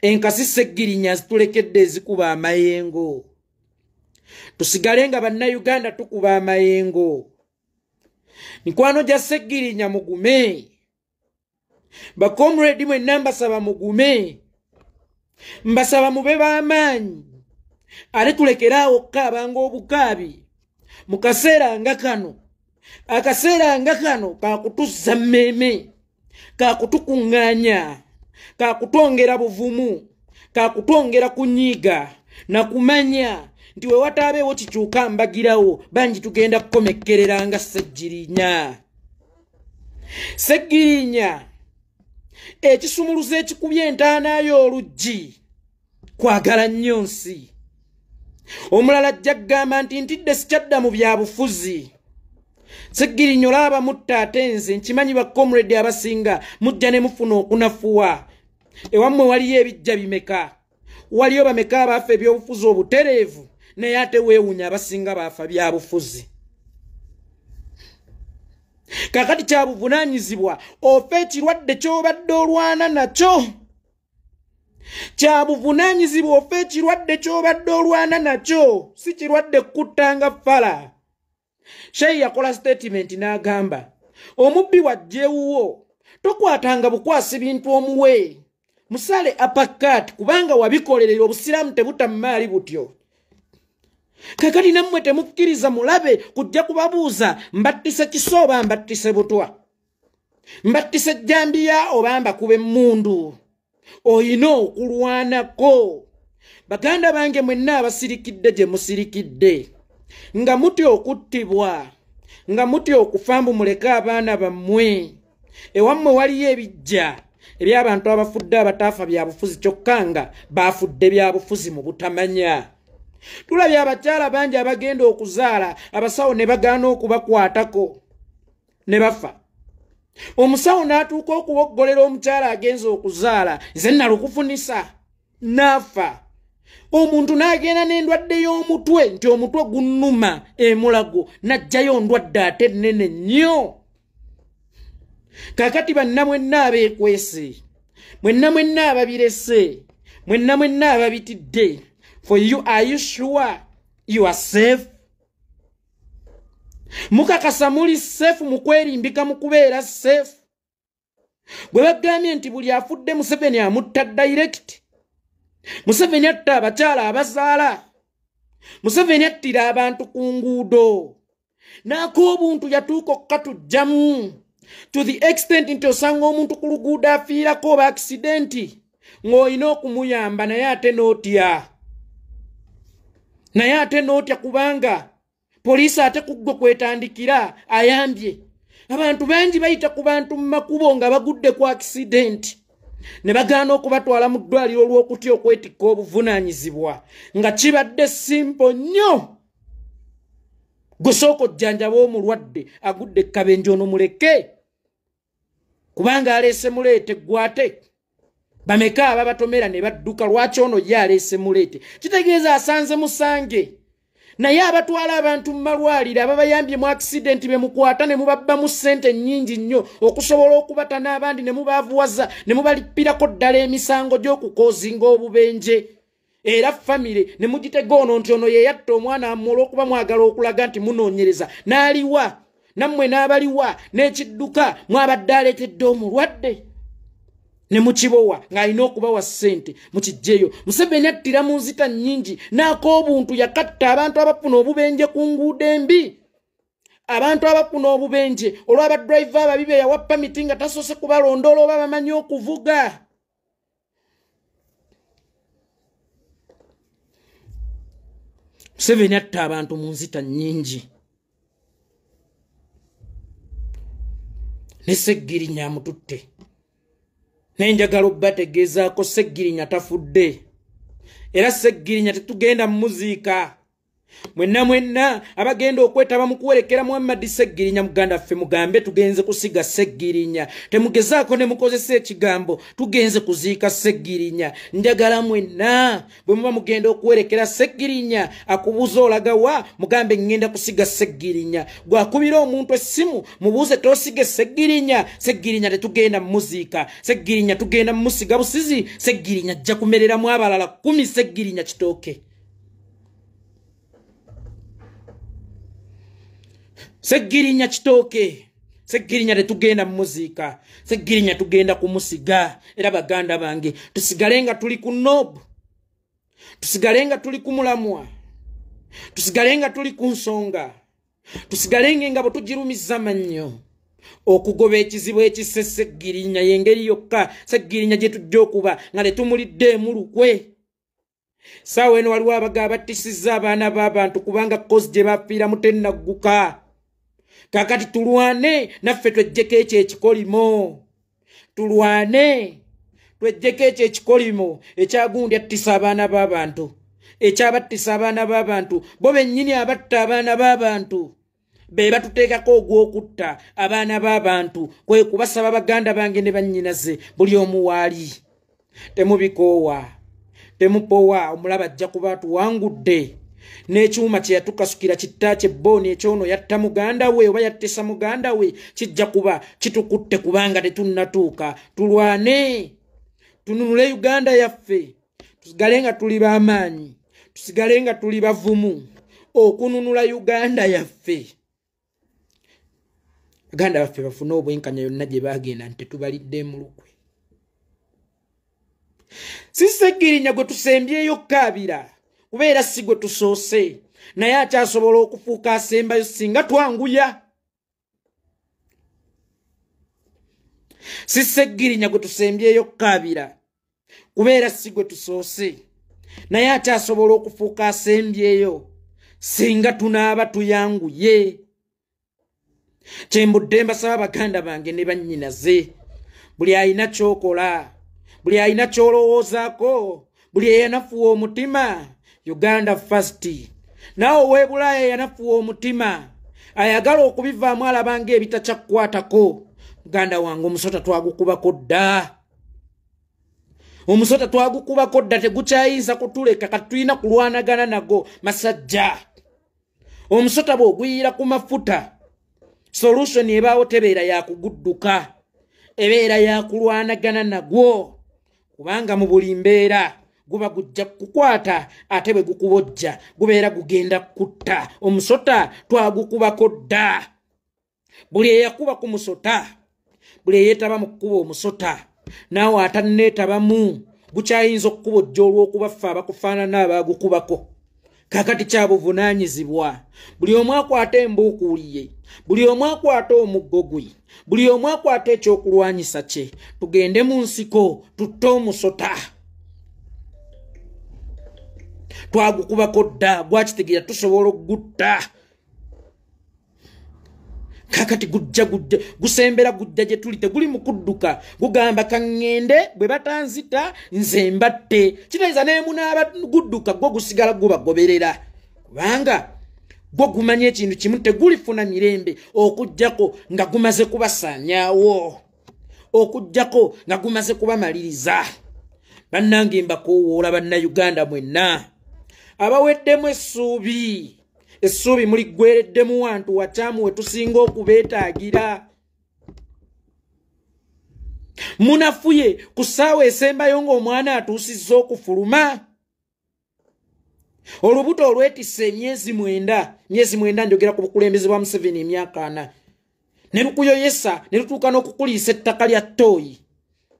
Speaker 1: Enkasi Ssegirinya azitulekedde ezikuba amayengo. Tusigale nga bannayuganda tukuba amayengo. Mikwano gya Ssegirinya mugume, bacomrade mwenna mbasaba mugume, mbasaba mube b'amaanyi, ate tulekeraawo okukaabanga obukaabi mu kaseera nga kano. Akaseera nga kano kakutuzza mmeeme, kakutukuŋŋaanya, kakutwongera buvumu, kakutwongera kunyiiga na kumanya nti we wataabeewo kikyuka mbagirawo, bangi tugenda kukomekkerera nga Ssegirinya. Ssegirinya ekisumuluzo ekikubye entaana y'oluggi kwagala nnyo nsi. Omulala ajja kugamba nti ntidde sikyadda mu byabufuzi. Ssegirinya olaba mutta, ate nze nkimanyi bacomrade abasinga mujja ne mufuna okunafuwa. Ewammwe waliyo ebijja bimeka? Waliyo bameka abaafa ebyobufuzi obutereevu? Naye ate weewunya abasinga baafa byabufuzi. Kakati kyabuvunaanyizibwa ofa ekirwadde ky'obadde olwana nakyo. Kyabuvunaanyizibwa ofa ekirwadde ky'obadde olwana nakyo, si kirwadde kuttanga fala. Sheyi yakola statement n'agamba, omubbi wajjewuwo tokwatanga bukwasi bintu omuwe, musale apakat, kubanga wabikolerera. Obusiraamu tebuta mmaali butyo. Kakati nammwe temukkiriza mulabe kujja kubabuuza mbattise kiso oba mbattise butwa, mbattise jjambiya oba mbakube emmundu. Oyina okulwanako. Baganda bange mwenna abasirikidde gye musirikidde, nga mutya okuttibwa, nga mutya okufa mbu muleke abaana bammwe, ewammwe waliyo ebijja eby'abantu abafudde abataafa byabufuzi, kyokka nga bafudde byabufuzi mu butamanya. Tulabye abakyala bangi abagenda okuzaala, abasawo ne bagaana okubakwatako ne bafa. Omusawo n'atuuka okuwoggolera omukyala agenza okuzaala, nze nalukufunisa, n'afa. Omuntu n'agenda n'endwadde y'omutwe nti omutwe gunnuma emulago, n'ajjayo ndwadde ate nnene nnyo. Kaakati banna mwenna abeekwese, mwenna mwenna ababirese, mwenna mwenna ababitidde, for you, are you sure you are safe? Mukakasa muli safe mu kwerimbika mu kubeera safe? Bwe bagambye nti buli afudde Museveni amutta direct. Museveni atta abakyala abazaala. Museveni attira abantu ku nguudo. N'ak'obuntu yatuuka okukatujjamu to the extent nti osanga omuntu ku luguudo afiirako oba accident ng'olina okumuyamba, naye ate n'otya, naye ate n'otya kubanga poliisi ate kuggwe kwetandikira ayambye. Abantu bangi bayita ku bantu mu makubo nga bagudde ku accident ne bagaana okubatwala mu ddwaliro olw'okutya okwetikka obuvunaanyizibwa, nga kibadde simple nnyo. Gusooka ojjanjaba omulwadde agudde ekkabenje ono muleke kubanga aleese muleete, gwate bameka ababatomera ne badduka. Lwaki ono ye aleese muleete? Kitegeeza asanze musange. Naye abatwala abantu mu malwaliro ababayambye mu accident be mukwata ne mubabbamu ssente nnyingi nnyo okusobola okubata n'abandi ne mubaavuwaza ne mubalipirako ddala emisango gy'okukoozinga obubenje, era famire ne mugitega ono nti ono ye yatta omwana ammwe olw'okuba mwagala okulaga nti munoonyereza, n'aliwa nammwe n'abaliwa n'ekidduka mwabadde aleetedde omulwadde ne mukibowa ng'alina okubawa ssente mukijjeyo. Museveni attira mu nzita nnyingi n'ak'obuntu yakatta abantu abafuna obubenje ku nguudo embi, abantu abafuna obubenje olw'abadriva ababi be yawa pamiti nga tasoose kubalondoola oba bamanyi okuvuga. Museveni atta abantu mu nzita nnyingi. Ne Ssegirinya amututte. Naye njagala obbategeezaako Ssegirinya tafudde, era Ssegirinya tetugenda mumuziika. Mwenna mwenna abagenda okwetaba mu kuwerekera Muhammad Ssegirinya muganda ffe, mugambe tugenze kusiga Ssegirinya. Temugezaako ne mukozesa ekigambo tugenze kuziika Ssegirinya. Njagala mwenna bwe muba mugenda okuwerekera Ssegirinya, akubuuza olagawa, mugambe ngenda kusiga Ssegirinya. Gwakubira omuntu essimu mubuuze tosige Ssegirinya. Ssegirinya tetugenda muziika, Ssegirinya tugenda musiga busizi. Ssegirinya ajja kumereramu abalala 10. Ssegirinya kitooke, Ssegirinya kitooke. Ssegirinya tetugenda muziika, Ssegirinya tugenda kumusiga. Era baganda bange, tusigale nga tuli ku nobu, tusigale nga tuli ku mulamwa, tusigale nga tuli ku nsonga, tusigale nga bwe tugirumiza mannyo okugoba ekizibu ekisse Ssegirinya. Y'engeri yokka Ssegirinya gye tujja okuba nga tetumuliddeemu lukwe. Saawa eno waliwo abaga abattisizza abaana b'abantu kubanga kozi gye bafiiramu tennagguka. Kakati tulwane naffe twejjeko ekyo ekikolimo, tulwane twejjeko ekyo ekikolimo ekyagundi attisa abaana b'abantu, ekyabattisa abaana b'abantu. Bo bennyini abatta abaana b'abantu be batuteekako ogw'okutta abaana b'abantu. Kwe kubasaba baganda bange ne bannyinaze, buli omu waali, temubikoowa, temupowa. Omulaba ajja kuba atuwangudde n'ekyuma kye yatukasukira kitta kye bbooni ekyono yatta muganda we oba yattisa muganda we, kijja kuba kitukutte kubanga tetunnatuuka. Tulwane tununule Uganda yaffe, tusigale nga tuli b'amaanyi, tusigale nga tuli bavumu okununula Uganda yaffe. Baganda baffe bafune obwenkanya yonna gye bagenda nti tetubaliddemu lukwe. Si Ssegirinya gwe tusembyeyo kaabira, kubeera si gwe tusoose, naye akyasobola okufuuka asembayo singa twanguya. Si Ssegirinya gwe tusembyeyo kaabira, kubeera si gwe tusoose, naye akyasobola okufuuka asembyeyo singa tunaaba tuyanguye. Kyembudde mbasaba baganda bange ne bannyinaze, buli alina ky'okola, buli alina ky'olowoozaako, buli eyanafuwa omutima, Uganda first. Naawe ow'e Bulaaya eyanafuwa omutima ayagala okubivaamu alaba ng'ebitakyakukwatako, muganda wange omusota twagukubako dda, omusota twagukubako dda, tegukyayinza kutuleka. Kati tulina kulwanagana nago masajja. Omusota bw'oguyiira ku mafuta, solution ebaawo tebeera yakugudduka, ebeera yakulwanagana nagwo, kubanga mu buli mbeera guba gujja kukwata, ate bwe gukubojja gubeera gugenda kutta. Omusota twagukubako dda. Buli eyakuba ku musota, buli eyeetaba mu kkuba omusota, naawe atanneetabamu gukyayinza okukubojja olw'okuba ffe abakufaanana abaagukubako. Kakati kyabuvunaanyizibwa buli omu akwata embuukuuli ye, buli omu akwata omuggo gwe, buli omu akwata ekyokulwanyisa kye, tugende mu nsiko tutte omusota. Twagukubako dda, gwakitegeera tusobola okugutta. Kakati gujja gujja gusembera gujja gye tuli, teguli mu kudduka, gugamba kaŋŋende bwe batanzita nze mbatte. Kitegeeza ne munaaba gudduka gwo gusigala gubagoberera, kubanga gwo gumanya ekintu kimu, tegulifuna mirembe okuggyako nga gumaze kubasaanyaawo, okuggyako nga gumaze kubamaliriza. Bannange mbakoowoola bannayuganda mwenna abaweddemu essuubi, essuubi muliggwereddemu wantu wakyamu we tusinga okubeetaagira. Munafuye ku ssaawa esembayo ng'omwana atuusizza okufuluma. Olubuto olwetisse emyezi 9, myezi 9 njogera ku bukulembeze bwa Museveni emyaka 4, ne lukuyoyesa ne lutuuka n'okukuliisa ettaka lya ttooyi.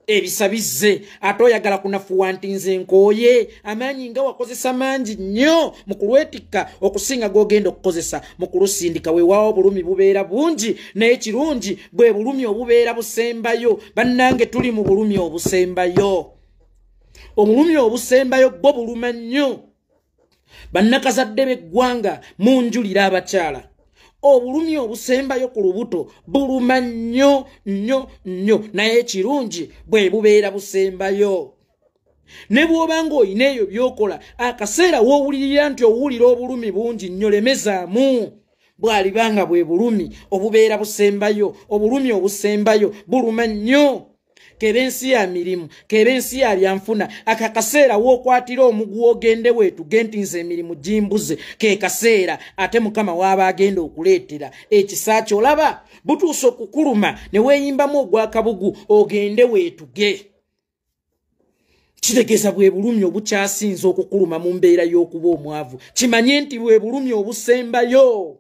Speaker 1: Ebisa bizze, ate oyagala kunafuwa nti nze nkooye. Amaanyi nga wakozesa mangi nnyo mu kulwetikka okusinga g'ogenda okukozesa mu kulusindika. Weewaawo obulumi bubeera bungi, naye kirungi bwe bulumi obubeera busembayo. Bannange tuli mu bulumi obusembayo, obulumi obusembayo bwo buluma nnyo. Bannakazadde b'eggwanga munjulira abakyala, obulumi obusembayo ku lubuto buluma nnyo nnyo nnyo, naye ekirungi bwe bubeera busembayo. Ne bw'oba ng'olina eyo by'okola, akaseera w'owulirira nti owulira obulumi bungi nnyo, lemezaamu. Bw'alibanga bwe bulumi obubeera busembayo, obulumi obusembayo buluma nnyo. Kebe ensi ya mirimu, kebe ensi ya byanfuna, aka kaseera w'okwatira omuguwa ogende weetuge nti nze emirimu gimbuze, ke kaseera ate Mukama w'aba agenda okuleetera ekisa ky'olaba butuuse okukuluma ne weeyimbamu ogw'akabugu ogende weetuge. Kitegeeza bwe bulumi obukyasinze okukuluma mu mbeera y'okuba omwavu. Kimanye nti bwe bulumi obusembayo.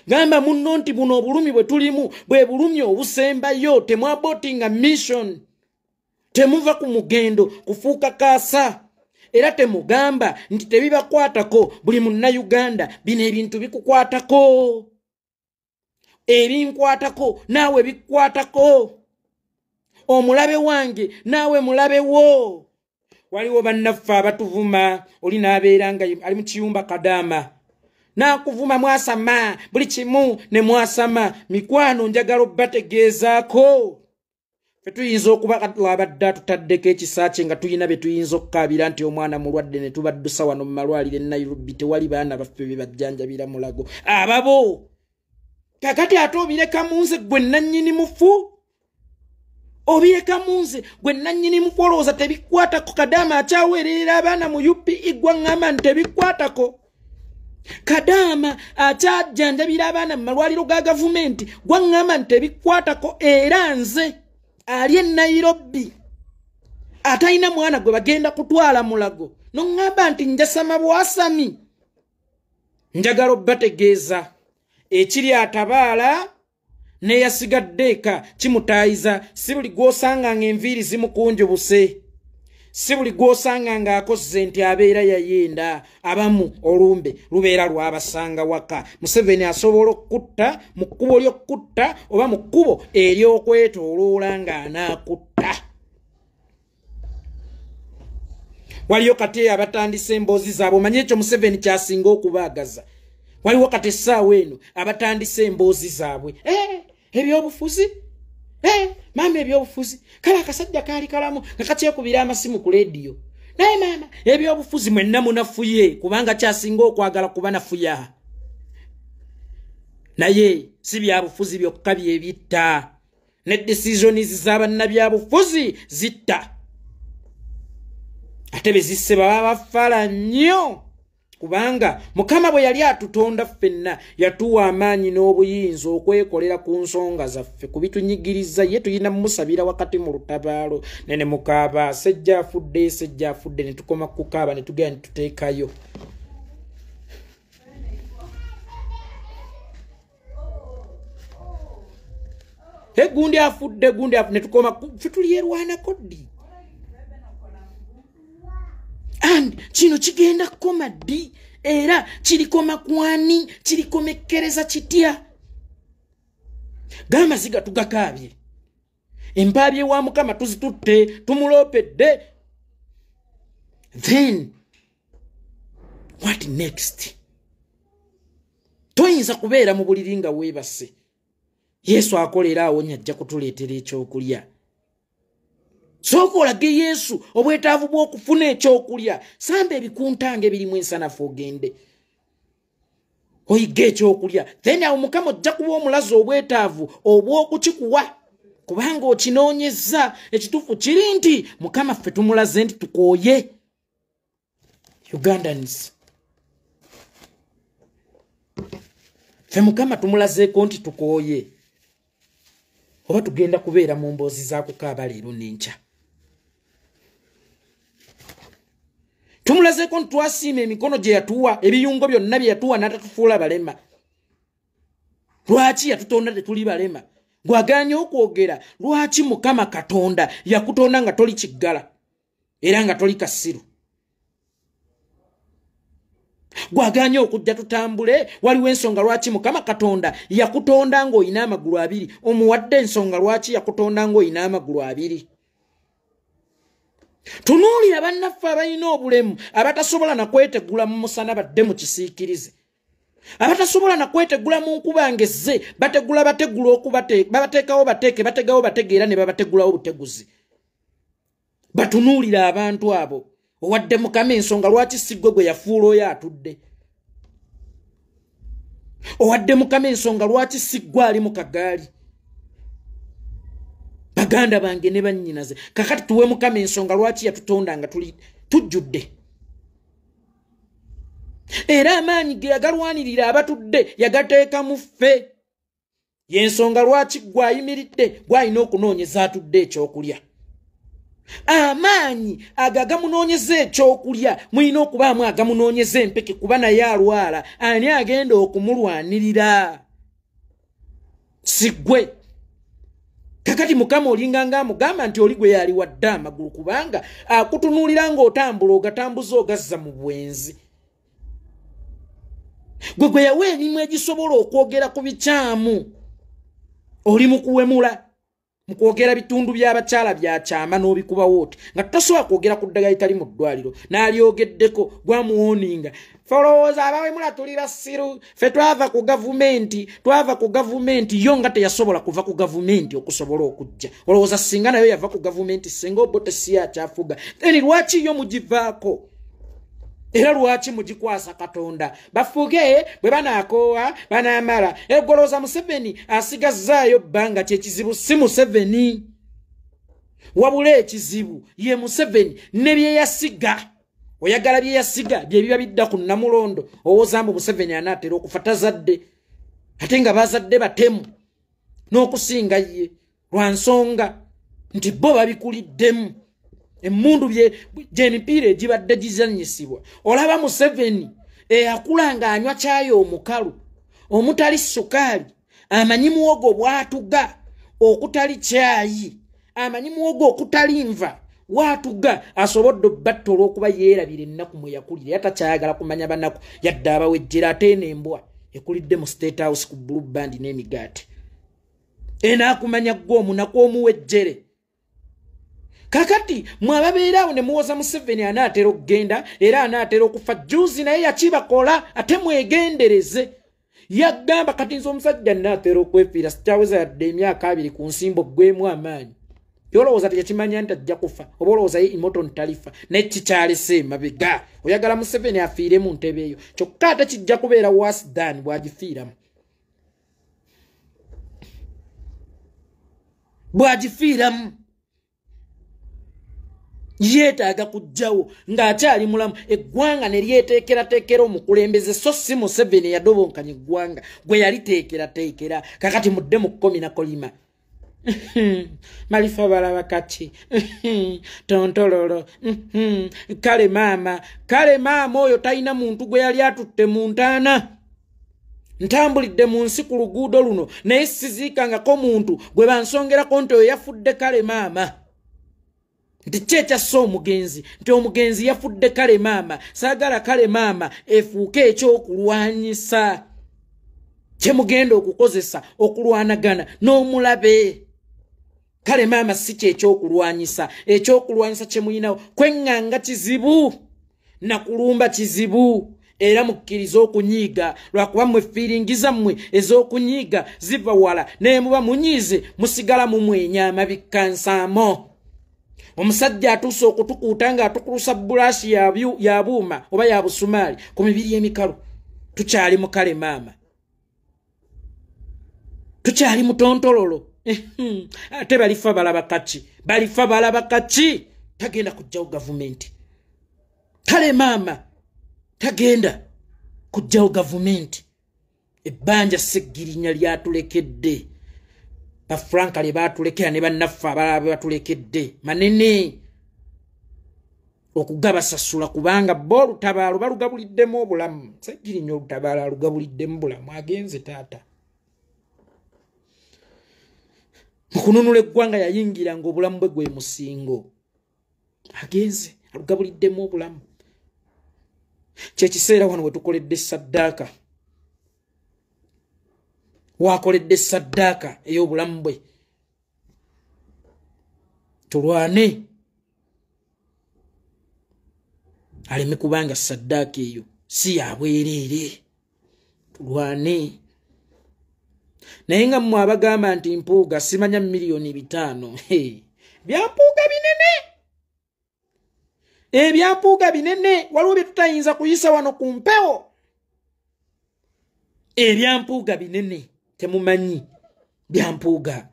Speaker 1: Gamba munno nti buno obulumi bwe tulimu bwe bulumi obusembayo. Temwabotinga mission, temuva ku mugendo kufuuka kaasa, era temugamba nti tebibakwatako. Buli munnayuganda bino ebintu bikukwatako, ebinkwatako naawe bikukwatako, omulabe wange naawe mulabe wo. Waliwo bannaffe abatuvuma, oli n'abeera nga ali mu kiyumba kadaama n'akuvuma mwasama buli kimu ne mwasama. Mikwano, njagala obbategeezaako, ffe tuyinza okuba abadde atutaddeko ekisa kye nga tulina be tuyinza okukaabira nti omwana mulwadde ne tubaddusa wano mu malwaliro e Nairobi, tewali baana baffe be bajjanjabira Mulago ababo. Kakati ate obireka mu nze gwe nannyini mufu, obireka mu nze gwe nannyini mufu, olowooza tebikwatako? Kadaama akyaweererera abaana mu UPE gwaŋŋamba nti tebikwatako. Kadaama akyajjanjabira abaana mu malwaliro ga gavumenti gwaŋŋamba nti tebikwatako. Era nze ali e Nairobi atalina mwana gwe bagenda kutwala Mulago noŋŋamba nti njasama bwasami. Njagala obbategeeza ekiri atabaala n'eyasigadde eka kimutaayiza. Si buli gw'osanga ng'enviiri zimukunjubuse, si buli gw'osanga ng'akoze nti abeera yayenda. Abamu olumbe lubeera lwabasanga waka. Museveni asobola okukutta mu kkubo ly'okukutta oba mu kkubo ery'okwetooloola ng'anaakutta. Waliyo kati abatandise emboozi zaabwe, omanye ekyo Museveni kyasinga okubaagaza. Waliwo kati essaawa eno abatandise emboozi zaabwe, ebyobufuzi, maama ebyobufuzi, kale akasajja kaali kalamu nga kakyekubira amasimu ku leediyo, naye maama ebyobufuzi mwenna munafuye, kubanga kyasinga okwagala kuba nafuya. Naye si byabufuzi byokka bye bitta, ne decisions z'abannabyabufuzi zitta, ate bezisse baba bafala nnyo. Kubanga Mukama bwe yali atutonda ffenna yatuwa amaanyi n'obuyinza okwekolera ku nsonga zaffe, ku bitunyigiriza. Ye tulina mumusabira wakati mu lutabaalo nene mukaaba sejja afudde, sejja afudde, ne tukoma kukaaba ne tugenda ne tuteekayo. Gundi afudde, gundi afudde, ne tukoma ffe tulyerwanako ddi? And kino kigenda kukoma ddi? Era kirikoma kwani? Kirikomekkereza kitya? G'amaziga tugakaabye, empaabye wa Mukama tuzitutte, tumuloopedde. Then what next? Toyinza kubeera mu buliri nga weebase. Yesu akolera awonya, ajja kutuleetera ekyokulya. Sooka olage Yesu obwetaavu bw'okufuna ekyokulya. Samba ebikuntange ebirimu ensanafu ogende oyige ekyokulya. Then awo Mukama ojja kuba omulaze obwetaavu obw'okukikuwa, kubanga okinoonyezza. Ekituufu kiri nti Mukama ffe tumulaze nti tukooye. Ugandans, ffe Mukama tumulazeeko nti tukooye. Oba tugenda kubeera mu mboozi za kukaaba leero n'enkya. Tumulazeeko nti twasiima emikono gye yatuwa, ebiyungo byonna bye yatuwa n'atatufuula balema. Lwaki yatutonda tetuli balema? Gwagaanye okwogera, lwaki Mukama Katonda yakutonda nga toli kiggala era nga toli kasiru? Gwagaanye okujja tutambule, waliwo ensonga lwaki Mukama Katonda yakutonda ng'olina amagulu abiri. Omuwadde ensonga lwaki yakutonda ng'olina amagulu abiri. Tunuulira bannaffe abalina obulemu, abatasobola na kwetegula mu musana badde mu kisiikirize, abatasobola na kwetegula mu nkuba ngezze, bategula bategula babateekawo bateeke, bategawo bategeera ne babategulawo buteguzi. Batunuulira abantu abo. Owadde Mukama ensonga lwaki si ggwe gwe yafuula oyo atudde. Owadde Mukama ensonga lwaki si ggwe ali mu kagaali. Baganda bange ne bannyinaze, kakati tuwe Mukama ensonga lwaki yatutonda nga tuli tujjudde. Era amaanyi ge yagalwanirira abatudde yagateeka mu ffe. Y'ensonga lwaki ggwe ayimiridde gw'alina okunoonyeza atudde ekyokulya. Amaanyi ago agamunoonyeza ekyokulya mulina okubaamu agamunoonyeza empeke, kuba naye alwala. Ani agenda okumulwanirira? Si ggwe. Kakati Mukama olinga ng'amugamba nti oli gwe yali wadde amagulu, kubanga akutunuulira ng'otambula ogatambuza ogazza mu bwenzi. Gwe gwe yawa emimwa egisobola okwogera ku bikyamu, oli mu kuwemula, mu kwogera bitundu by'abakyala bya kyama n'obikubawo oti nga tosobola kwogera ku ddagala litali mu ddwaliro n'alyogeddeko gwamuwoninga. Ffe olowooza abawemula tuli basiru, ffe twava ku gavumenti, twava ku gavumenti. Yo nga teyasobola kuva ku gavumenti okusobola okujja. Olowooza singa nayo yava ku gavumenti, singa Obote si akyafuga, then lwaki yo mugivaako? Era lwaki mugikwasa Katonda? Bafuge bwe banaakoowa banaamala. Egolooza Museveni asigazzaayo bbanga. Kyekizibu si Museveni, wabula ekizibu ye Museveni ne bye yasiga. Oyagala bye yasiga bye biba bidda ku Namulondo. Owooza mbu Museveni anaatera okufa, tazadde, ate nga bazadde batemu n'okusinga ye, lwa nsonga nti bo babikuliddemu emmundu gy'emipiira egibadde gizannyisibwa. Olaba Museveni eyakula ng'anywa kyayi omukalu omutali sukaali, amanyi muwogo bw'atuga okutali kyayi, amanyi muwogo okutali nva watuga, asobodde obbatta olw'okuba yeerabira ennaku mwe yakulira. Era takyayagala kumanya banaku yadde abawejjera. Ate eno embwa ekulidde mu State House ku Blue Band n'emigaati enaakumanya ggwe omunaku omuwejjere. Kakati mwe ababeera awo ne muwoza Museveni anaatera okugenda era anaatera okufa, juzi naye yakibakola, ate mwegendereze. Yagamba kati nze omusajja nnaatera okwefiira, sikyaweza yadde emyaka 20 ku nsimbo ggwemu amaanyi. Yolowooza tekimanya nti ajja kufa, oba olowooza ye imoto ntalifa, naye kikyalese emabega. Oyagala Museveni afiire mu ntebe eyo, kyokka ate kijja kubeera worse than bw'agifiiramu. Bw'agifiiramu yeetaaga kujjawo ng'akyali mulamu, eggwanga ne lyeteekerateekera omukulembeze, so si Museveni eyadobonkanya eggwanga gwe yaliteekerateekera. Kakati mudde mu kkomi na kolima. Malifa balaba kati tontololo. Kale maama, kale maama oyo talina muntu gwe yali atutte mu ntaana. Ntambulidde mu nsi ku luguudo luno naye siziikangako muntu gwe bansongerako nti oyo yafudde kale maama. Nti ki ekyassa omugenzi? Nti omugenzi yafudde kale maama. Saagala kale maama efuuke ekyokulwanyisa kye mugenda okukozesa okulwanagana n'omulabe. Kale maama si kyekyokulwanyisa. Ekyokulwanyisa kye muyinawo kweŋŋanga kizibu na kulumba kizibu, era mukkirize okunyiiga, lwakuba mmwe fiiringi zammwe ez'okunyiiga ziva wala, naye muba munyiize musigala mumwenya amabikka nsaamo. Omusajja atuuse okutukuuta ng'atukulusa bulaasi ya buuma oba ya busumaali ku mibiri emikalu. Tukyali mu kale maama, tukyali mutontololo. Ate balifa balaba kaki, balifa balaba kaki. Tagenda kujjawo gavumenti. Kale maama tagenda kujjawo gavumenti. Ebbanja Ssegirinya lyatulekedde, bafranka lye baatulekera ne bannaffe abalala be batulekedde manene okugabasasula, kubanga bo olutabaalo balugabuliddemu obulamu. Ssegirinya olutabaalo alugabuliddemu bulamu, agenze taata. Mu kununula eggwanga yayingira ng'obulamu bwe gwe musingo, agenze alugabuliddemu obulamu. Kyekiseera wano we tukoledde saddaaka, wakoledde saddaaka ey'obulamu bwe. Tulwane aleme kubanga saddaaka eyo si ya bwereere. Tulwane. Naye nga mmwe abagamba nti Mpuuga simanya 5 million, bya Mpuuga binene. Ebyampuuga binene, waliwo bye tutayinza kuyisa wano ku mpewo. Ebyampuuga binene, temumanyi byampuuga.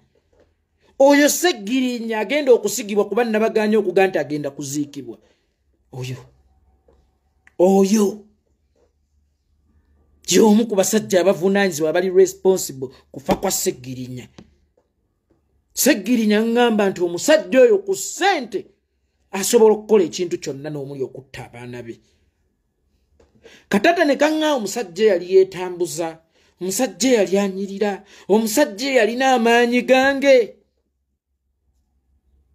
Speaker 1: Oyo Ssegirinya agenda okusigibwa kuba nabaganya okuga nti agenda kuziikibwa. Oyo y'omu ku basajja abavunaanyizibwa abali responsible kufa kwa Ssegirinya. Ssegirinya ŋŋamba nti omusajja oyo ku ssente asobola okukola ekintu kyonna n'omuli okutta abaana be. Katata ne kaŋŋa omusajja yali yeetambuza, omusajja yali anyirira, omusajja yalina amaanyi gange.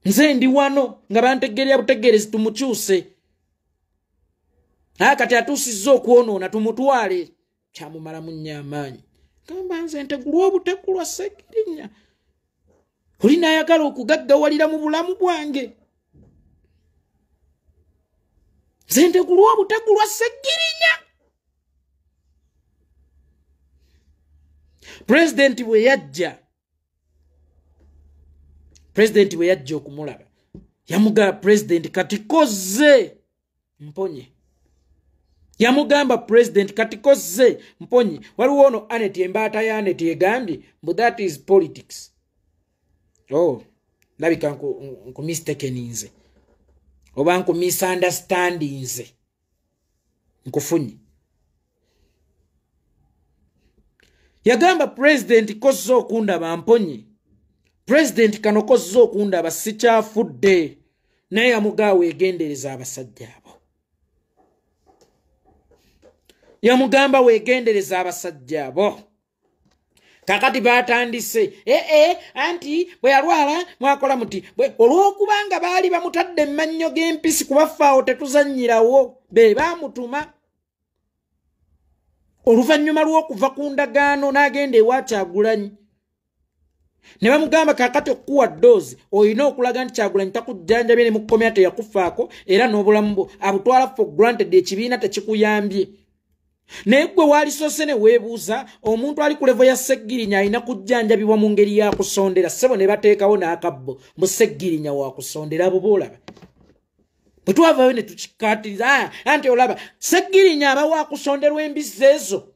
Speaker 1: Nze ndi wano nga bantegeerera butegeerezi tumukyuse. Kati atuusizza okwonoona tumutwale. Kyamumalamu nnyo amaanyi. Gamba nze ntegulwa obutekulwa Ssegirinya. Oli n'ayagala okugaggawalira mu bulamu bwange. Nze ntegulwa obutekulwa Ssegirinya. Pulezidenti bwe yajja okumulaba, yamugamba pulezidenti kati kozze mponye. Yamugamba pulezidenti kati kozze mponye. Waliwo ono Anet, embaata ya Anet egambye mbu that is politics. Oh, ndabika nku mistakeninze oba nku misunderstandinze, nkufunye. Yagamba pulezidenti kozze okundaba mponye. Pulezidenti kano kozze okundaba sikyafudde. Naye yamugamba weegendereza abasajja abo. Yamugamba weegendereza abasajja abo. Kakati batandise anti bwe yalwala mwakola muti olw'okubanga baali bamutadde mmannyo g'empisi kubafaawo tetuzannyirawo, be baamutuma. Oluvannyuma lw'okuva ku ndagaano n'agenda ewa Kyagulanyi ne bamugamba kakati okukuwa ddoozi olina okulaga nti Kyagulanyi takujjanjabye ne mukukomya teyakufaako era n'obulamu bwo abutwala for granted, ekibiina tekikuyambye. Naye ggwe waalisoose ne weebuuza omuntu ali ku levo ya Ssegirinya alina kujjanjabibwa mu ngeri ya kusondera. Ssebo ne bateekawo n'akabbo mbu Ssegirinya wa kusondera. Abo boolaba bwe twavaayo ne tukikkaatiriza anti olaba Ssegirinya aba wa kusonderwa embizzi ezo.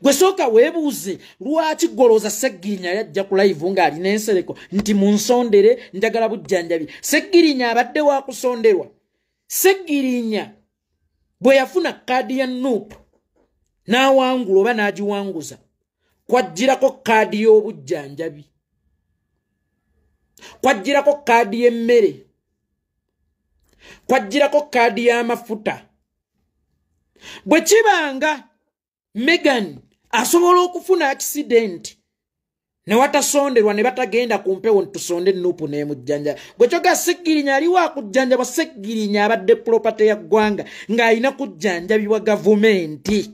Speaker 1: Gwe sooka weebuuze lwaki golooza Ssegirinya yajja ku live ng'alina ensereko nti munsondere njagala bujjanjabi. Ssegirinya abadde wa kusonderwa. Ssegirinya bwe yafuna kaadi ya NUP n'awangula oba n'agiwanguza, kwajjirako kaadi y'obujjanjabi, kwajjirako kaadi y'emmere, kwajjirako kaadi y'amafuta. Bwe kibanga Megan asobola okufuna accident ne watasonderwa ne batagenda ku mpewo ntusonde NUP n'emujjanja. Gwe kyoga Ssegirinya ali wa kujjanjabwa. Ssegirinya abadde property ya ggwanga ng'alina kujjanjabibwa gavumenti.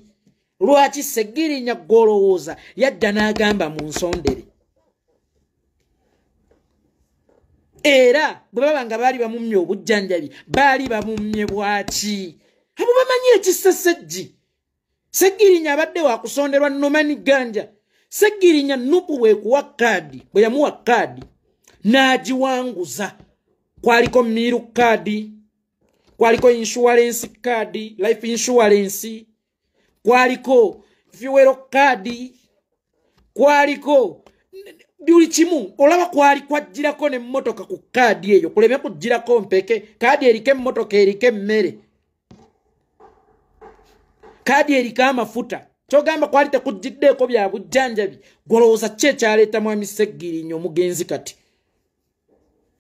Speaker 1: Lwaki Ssegirinya gw'olowooza yajja n'agamba mu nsondere? Era bwe baba nga baali bamumye obujjanjabi, baali bamumye bwaki? Abo bamanyi ekisesejji. Ssegirinya abadde wa kusonderwa Nomani Ganja. Ssegirinya NUP bwekuwa kaadi, bwe yamuwa kaadi n'agiwanguza, kwaliko miru kaadi, kwaliko insurance kaadi, life insurance, kwaliko fuel kaadi, kwaliko buli kimu. Olaba kwali kwajjirako n'emmotoka ku kaadi eyo, kuleme kujjirako mpeke. Kaadi eriko emmotoka, eriko emmere, kaadi eriko amafuta. Kyogamba kwali tekujjiddeeko bya bujjanjabi. Golowooza ki ekyaleeta mwami Ssegirinya omugenzi kati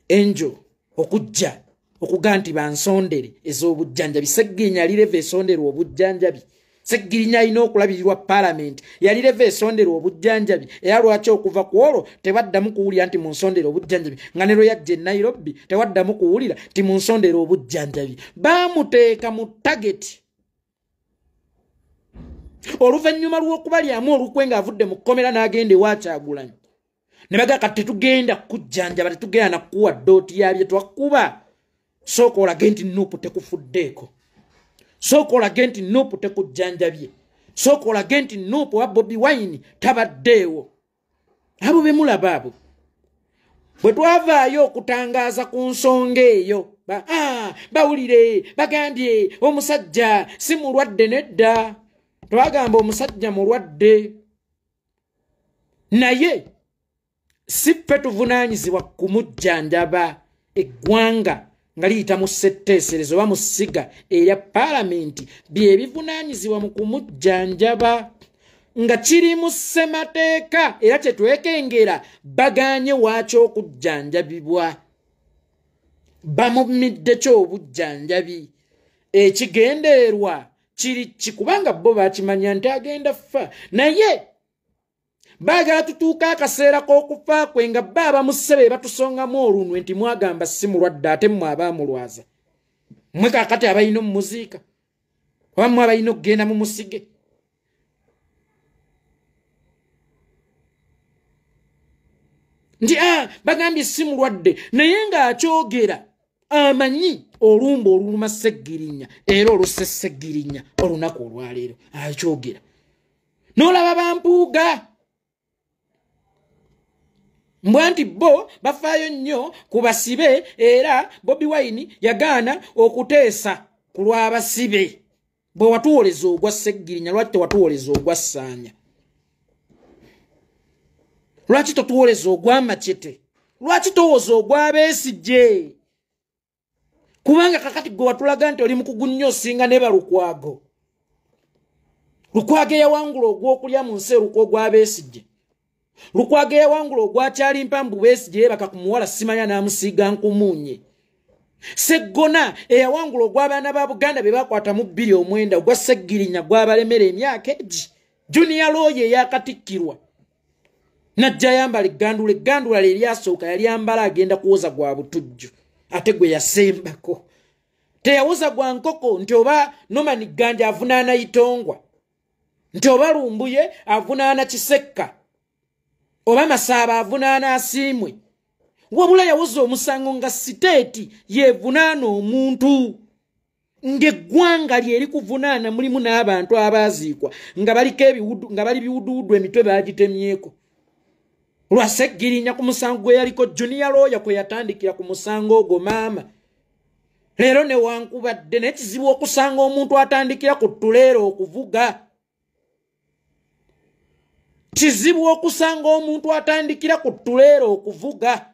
Speaker 1: enjo okujja okuga nti bansondere ez'obujjanjabi? Ssegirinya yali leva esonderwa obujjanjabi. Ssegirinya alina okulabirirwa paalamenti, yali leva esonderwa obujjanjabi. Era lwaki okuva ku olwo tebaddamu kuwulira nti munsondere obujjanjabi? Nga ne lwe yajja e Nairobi tewaddamu kuwulira nti munsondere obujjanjabi. Baamuteeka mu tageti. Oluvannyuma lw'okubalyamu olukwe ng'avudde mu kkomera n'agenda ewa Kyagulanyi, ne bagamba kati tetugenda kujjanjaba, tetugenda na kukuwa ddooti ya bye twakuba. Sooka olage nti NUP tekufuddeeko, sooka olage nti NUP tekujjanjabye, sooka olage nti NUP wa Bobi Wine tabaddeewo. Abo be mulaba abo. Bwe twavaayo okutangaaza ku nsonga eyo, bawulire bagambye omusajja si mulwadde. Nedda, twagamba omusajja mulwadde, naye si ffe tuvunaanyizibwa kumujjanjaba. Eggwanga nga liyita mu ssetteeserezo oba mu ssiga erya paalamenti bye bivunaanyizibwa mu kumujjanjaba, nga kiri mu ssemateeka, era kye twekengera bagaanye waakyo okujjanjabibwa, bamumidde kyo obujjanjabi. Ekigendererwa kiri ki? Kubanga bo bakimanya nti agenda ffa, naye baagala tutuuka akaseera k'okufa kwe nga ba abamusse be batusongamu olunwe nti mwagamba si mulwadde, ate mmwe abaamulwaza, mmwe kaakati abalina omumuziika oba mmwe abalina okugenda mu musige. Nti bagambye si mulwadde, naye ng'akyogera amanyi olumba oluluma Ssegirinya era olusse Ssegirinya olunaku olwaleero akyogera. N'olaba bampuuga mbwa nti bo bafaayo nnyo ku basibe, era Bobi Wine yagaana okuteesa ku lw'abasibe. Bwe watuwoleza ogwa Ssegirinya, lwaki tewatuwoleza ogwa Ssaanya? Lwaki totuwoleza ogwa Machete? Lwaki towoza ogwa Besigye? Kubanga kakati gwe watulaga nti oli mukugu nnyo osinga ne Balukwago. Lukwago eyawangula ogw'okulya mu nsi erukwa ogwa Besigye. Lukwago eyawangula ogwakyali mpambu Besigye yeebaka ku muwala simanya n'amusiiga nkumuunye. Seggona eyawangula ogw'abaana ba Buganda be bakwata mu 2009 ogwa Ssegirinya gwabalemera emyaka egi. Junior lawyer eyakatikkirwa najja yambala eggandula, eggandula lye lyasooka yali ambala agenda kuwoza gwa butujju, ate gwe yasembako. Teyawoza gwa nkoko nti oba Norman Ganja avunaana Itongwa, nti oba Lumbuye avunaana Kisekka, oba Masaaba avunaana Asiimwe. Wabula yawoza omusango nga siteeti yevunaana omuntu, ng'eggwanga lye erikuvunaana mulimu n'abantu abaaziikwa nga baliko ebiwudu, nga bali biwuduwudu emitwe baagitemyeko. Lwa Ssegirinya ku musango gwe yaliko junior lawyer kwe yatandikira ku musango ogwo maama. Leero newankubadde naye kizibu okusanga omuntu atandikira ku ttuleero okuvuga. Kizibu okusanga omuntu atandikira ku ttuleero okuvuga.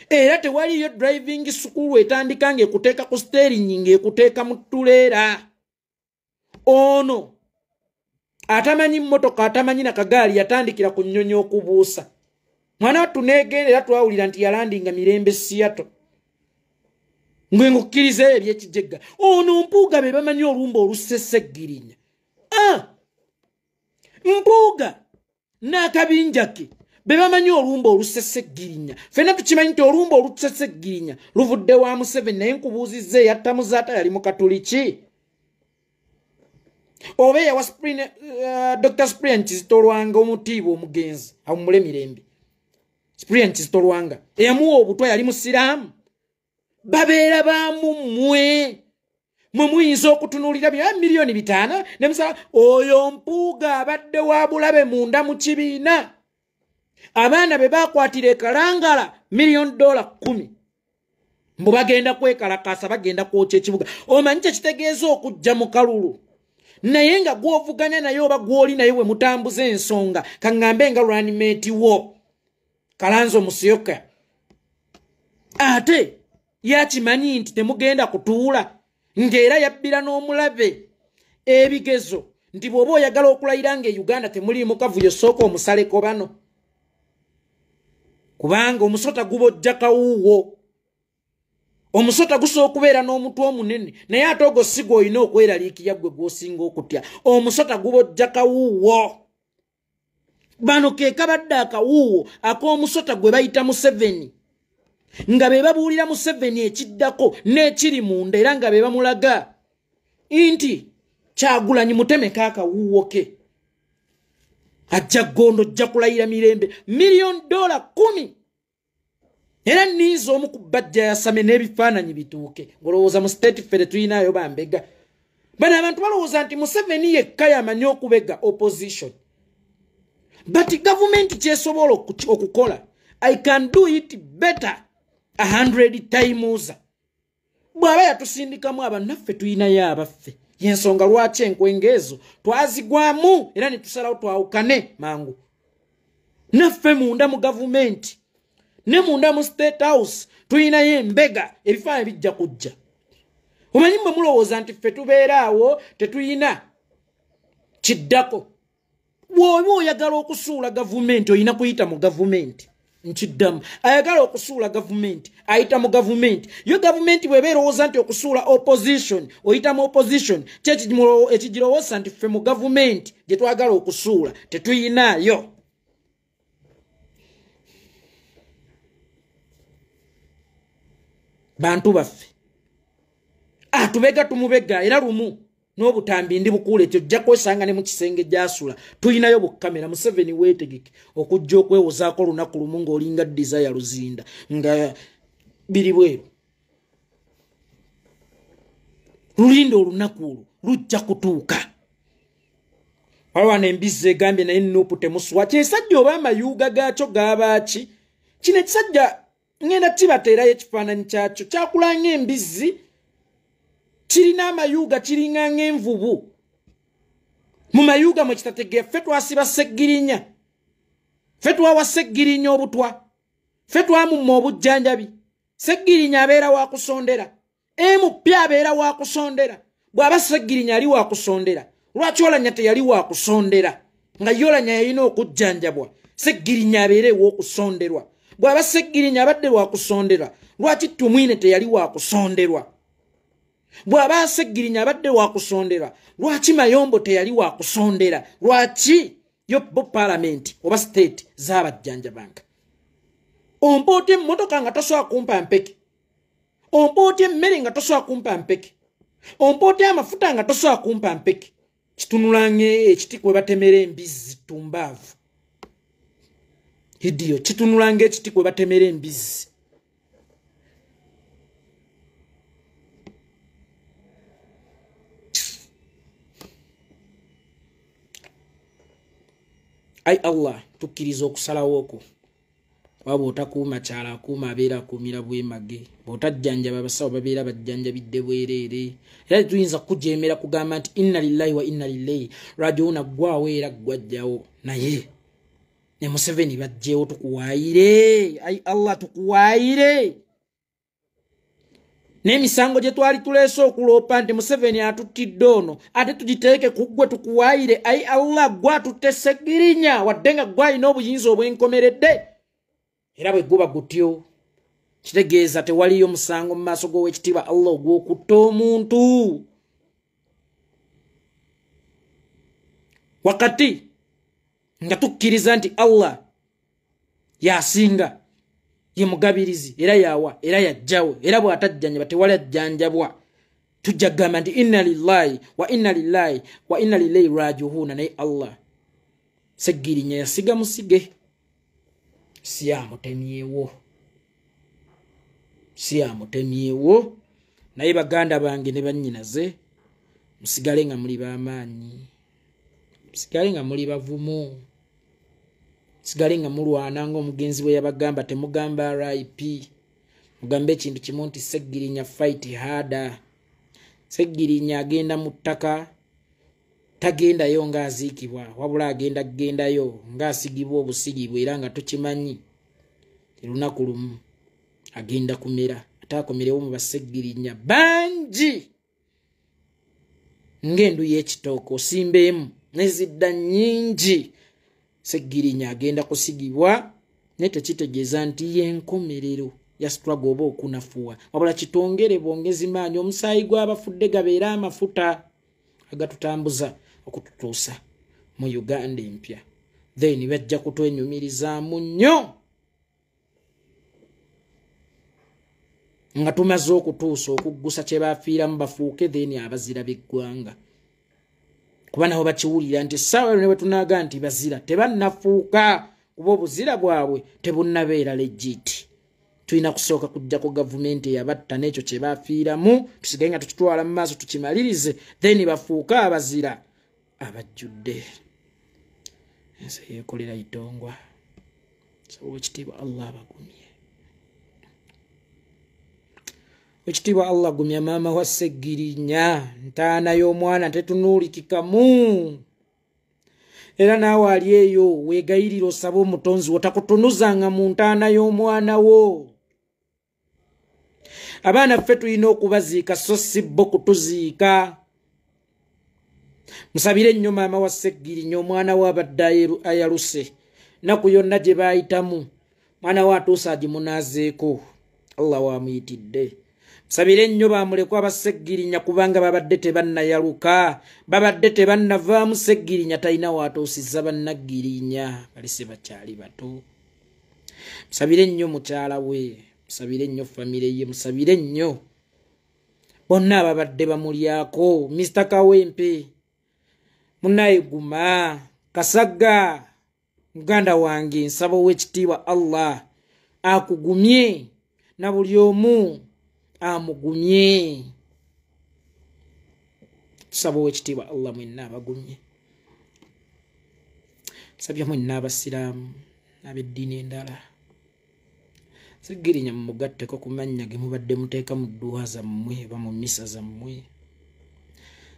Speaker 1: Era tewaliyo driving school etandika ng'ekuteeka ku steering ng'ekuteeka mu ttuleera. Ono atamanyi mmotoka atamanyi na kagaali yatandikira ku nnyonyi okubuusa. Mwana wattu n'egenda era twawulira nti yalandinga Mirembe Seattle. Ngwe ngukkiriza ebyekijegga. Ono Mpuuga be bamanyi olumba olusse Ssegirinya. Mpuuga n'akabinja ke be bamanyi olumba olusse Ssegirinya. Ffenna tukimanyi nti olumba olusse Ssegirinya luvudde wa Museveni, naye nkubuuzizza eyatta Muzaata yali Mukatuliki? Oba eyawa Dr. Cyprian Kizito Lwanga omutiibwa omugenzi awummule mirembe. Cyprian Kizito Lwanga eyamuwa obutwa yali Musiraamu? Babeera baamu mmwe. Mwe muyinza okutunuulira bya 5,000,000 ne musaba oyo Mpuuga abadde wa bulabe munda mu kibiina. Abaana be baakwatira e Kalangala $10,000,000. Mbu bagenda kwekalakaasa, bagenda kwokya ekibuga. Omanyi kye kitegeeza okujja mu kalulu? Naye nga gw'ovuganya naye oba gw'oli naye we mutambuza ensonga, kaŋŋambe nga lwanimenti wo Kalanzo Musyoka, ate yakimanyi nti temugenda kutuula, ng'era yabbira n'omulabe ebigezo nti bw'oba oyagala okulayira nga e Uganda temuliimu kavuyo, sooka omusaleko bano, kubanga omusota gubojja kawuuwo. Omusota gusobola okubeera n'omutwe omunene, naye ate ogwo si gw'olina okweraliikirira, ggwe gw'osinga okutya. Omusota gubojja kawuuwo. Bano ke kabadde akawuuwo ak'omusota gwe bayita Museveni, nga be babuulira Museveni ekiddako n'ekiri munda, era nga be bamulaga nti Kyagulanyi mutemeko akawuuwo ke, ajja ggondo, ajja kulayira mirembe. $10,000,000. Era nniiza omu ku bajja yasame n'ebifaananyi bituuke. Olowooza mu state ffe tetulinayo bambega? Bano abantu balowooza nti Museveni yekka yamanyi okubega opposition, but gavumenti kyesobola okukola I can do it better 100 times. Bw'aba yatusindikamu abannaffe tuyinayo abaffe. Yensonga lwaki enkwengezo twazigwamu era ne tusalawo twawukane mangu. Naffe munda mu gavumenti ne munda mu State House tuyinayo embega, ebifaananyi bijja kujja. Omanyi mmwe mulowooza nti ffe tubeera awo tetuyina kiddako. Bw'oba oyagala okusuula gavumenti olina kuyita mu gavumenti. Nkiddamu, ayagala okusuula gavumenti ayita mu gavumenti. Yo gavumenti bw'eba erowooza nti okusuula opposition oyita mu opposition, ki ekigirowooza nti ffe mu gavumenti gye twagala okusuula tetuyinaayo? Bantu baffe atubega tumubega, era lumu n'obutambi ndi bukuule ekyo ojja kwesanga ne mu kisenge gy'asula tulinayo bukamera. Museveni weetegeke okujja okwewozaako olunaku lumu ng'olinga Desire Luzinda nga biri bweru. Lulinda olunaku olwo lujja kutuuka. Waliwo wano embizzi egambye naye Nuupu temuswa. Kyesajja oba amayuuga gaakyo gaabaaki? Kino ekisajja ngenda kibateerayo ekifaananyi kyakyo, kyakula ng'embizzi, kirina amayuuga kiringa ng'envubu. Mu mayuuga mwe kitategeera, ffe twasiba Ssegirinya, ffe twawa Ssegirinya obutwa, ffe twamumma obujjanjabi. Ssegirinya abeera wa kusondera, MP abeera wa kusondera. Bw'aba Ssegirinya ali wa kusondera, lwaki Olanya teyali wa kusondera? Nga ye Olanya yalina okujjanjabwa, Ssegirinya abeere ow'okusonderwa. Bw'aba Ssegirinya abadde wa kusonderwa, lwaki Tumwine teyali wa kusonderwa? Bw'aba Ssegirinya abadde wa kusonderwa, lwaki Mayombo teyali wa kusondera? Lwaki yo bo paalamenti oba state zaabajjanjabanga? Ompa otya emmotoka nga tosobola kumpa mpeke? Ompa otya emmere nga tosobola kumpa mpeke? Ompa otya amafuta nga tosobola kumpa mpeke? Kitunula ng'ekiti kwe batemera embizzi tumbaavu. Idiyo, kitunula ng'ekiti kwe batemera embizzi. Ai Allah, tukkiriza okusalawo okwo. Kuba bw'otakuuma kyalo akuuma abeera akuumira bwemage, bw'otajjanjaba abasawo babeera bajjanjabidde bwereere. Era tetuyinza kukujeemera kugamba nti inna lillahi wa inna ilaihi rajiuna, ggwawo era ggwajjawo. Naye ne Museveni bajjeewo tukuwaayire. Ai Allah, tukuwaayire. N'emisango gye twali tuleese okuloopa nti Museveni atuttidde ono, ate tugiteeke ku ggwe tukuwaayire. Ai Allah, ggwe atutte Ssegirinya wadde nga ggwe alina obuyinza obwenkomeredde. Era bwe guba gutyo kitegeeza tewaliyo musango mu maaso g'owekitiibwa Allah ogw'okutta omuntu. Wakati nga tukkiriza nti Allah yasinga, ye mugabirizi, era yawa, era yajjawo, era bw'atajjanjaba tewali ajjanjabwa, tujja kugamba nti inna lillahi wa inna lillahi wa inna ilaihi raji'uuna. Naye Allah, Ssegirinya yasiga musige, si amutemyewo, si amutemyewo. Naye baganda bange ne bannyinaze, musigale nga muli b'amaanyi, musigale nga muli bavumu, musigale nga mulwana ng'omugenzi bwe yabagamba. Temugamba RIP, mugambe ekintu kimu nti Ssegirinya fight harder. Ssegirinya agenda mu ttaka, tagendayo ng'aziikibwa, wabula agenda kugendayo ng'asigibwa obusigibwa, era nga tukimanyi lunaku lumu agenda kumera, ate akomerewo mu Bassegirinya bangi ng'endu y'ekitooke osimba emu nezidda nnyingi. Ssegirinya agenda kusigibwa, naye tekitegeeza nti y'enkomerero ya struggle oba okunafuwa, wabula kitongere bwongezi maanyi, omusaayi gw'abafudde gabeera amafuta agatutambuza okututuusa mu Uganda empya. Then bajja kutwenyumirizaamu nnyo nga tumaze okutuusa okuggusa kye bafiiramu, bafuuke then abazira b'eggwanga. Kuba nabo bakiwulira nti essaawa eno ne bwe tunaaga nti bazira tebannafuuka, kuba obuzira bwabwe tebunnabeera legit. Tulina kusooka kujjako gavumenti eyabatta n'ekyo kye bafiiramu, tusigale nga tukitwala mu maaso tukimalirize, then bafuuke abazira abajjudde. Ensi yeekolera itongwa. Nsaba owekitiibwa Allah abagumye. Ekitiibwa Allah gumya maama wa Ssegirinya, ntaana y'omwana tetunuulikikamu. Era naawe ali eyo weegayirira osabe omutonzi wo takutunuzanga mu ntaana y'omwana wo. Abaana ffe tulina okubaziika so si bo kutuziika. Musabire nnyo maama wa Ssegirinya, omwana we abadde ayaluse nnaku yonna gye baayitamu, mwana we atuuse agimunaazeeko, Allah wamuyitidde. Musabire nnyo bamulekwa aba Ssegirinya kubanga babadde tebannayaluka, babadde tebannavaamu. Ssegirinya talina waatuusizza bannaggirinya, balise bakyali bato. Musabire nnyo mukyala we, musabire nnyo famire ye, musabire nnyo bonna ababadde bamulyako. Mr Kawempe munnaye guma, Kasagga muganda wange, nsaba ow'ekitiibwa Allah akugumye na buli omu amugumye. Tusaba ow'ekitiibwa Allah mwenna abagumye. Nsabye mwenna abasiraamu n'ab'eddiini endala, Ssegirinya mumugatteko ku mannya ge mubadde muteeka mu dduwa zammwe oba mu mmisa zammwe.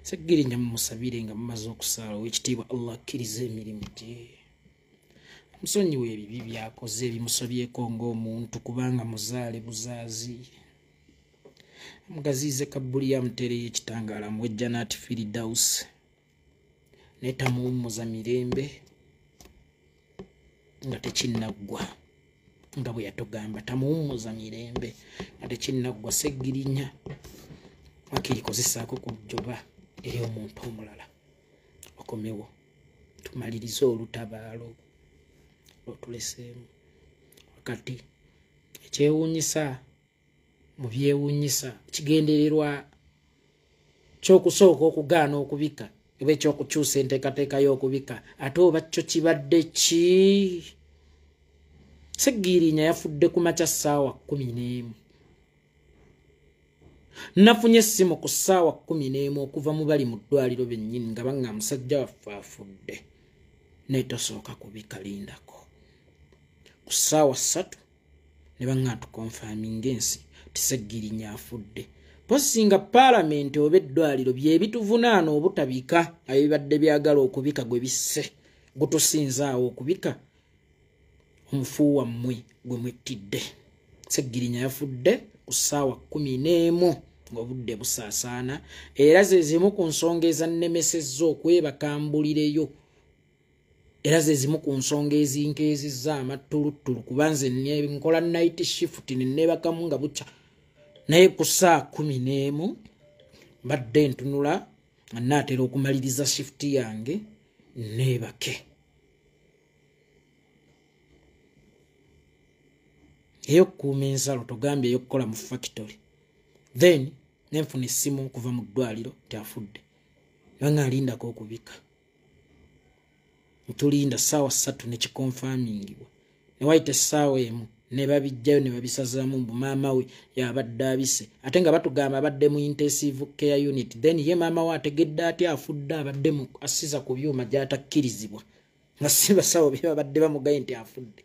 Speaker 1: Ssegirinya mumusabire nga mumaze okusaala ow'ekitiibwa Allah akkirize emirimu gye, musonyiwe ebibi byakoze ebimusobyeko ng'omuntu kubanga muzaale buzaazi, amugaziize kabbuli amuteereyo ekitangaala amuwe Jannat Firdaus, naye tamuwummuza mirembe nga tekinnaggwa, nga bwe yatugamba tamuwummuza mirembe nga tekinnaggwa. Ssegirinya wakirikozesaako ku jjoba eri omuntu omulala, okomewo tumalirize olutabaalo otuleseemu. Wakati ekyewuunyisa mu byewuunyisa, kigendererwa ky'okusooka okugaana okubika oba ekyokukyusa enteekateeka y'okubika, ate oba kyo kibadde ki? Ssegirinya yafudde ku makya ssaawa 11. Nafunye essimu ku ssaawa 11 okuva mu bali mu ddwaliro bennyini nga baŋŋamba musajja waffe afudde, naye tosooka kubika, lindako. Ku ssaawa 3 ne baŋŋamba tukonfaminga ensi nti Ssegirinya afudde. Posi nga paalamenti oba eddwaliro bye bituvunaana obutabika, ebibadde byagala okubika gwe bisse, gutusinzaawo okubika omufu wammwe gwe mwettidde. Ssegirinya yafudde ku ssaawa 11 ng'obudde busaasaana, era ze zimu ku nsonga ezannemesezza okwebaka mbulireyo, era ze zimu ku nsonga ezinkeezizza amattuluttulu, kuba nze nkola night shift ne neebakamu nga bukya. Naye ku ssaawa 11 mbadde ntunula nga nnaatera okumaliriza shift yange neebake. Ey'okukuuma ensalo togambye ey'okukola mu factory. Then nenfuna essimu okuva mu ddwaliro nti afudde, nga alindako okubika. Ntulinda ssaawa 3 ne kikonfamingibwa, ne wayita essaawa 1 ne babijjayo ne babisazaamu mbu maama we yabadde abise, ate nga batugamba abadde mu intensive care unit. Then ye maama we ategedde atya afudde, abadde mu asiza ku byuma gy'atakkirizibwa, nga si basawo bye babadde bamugaye nti afudde.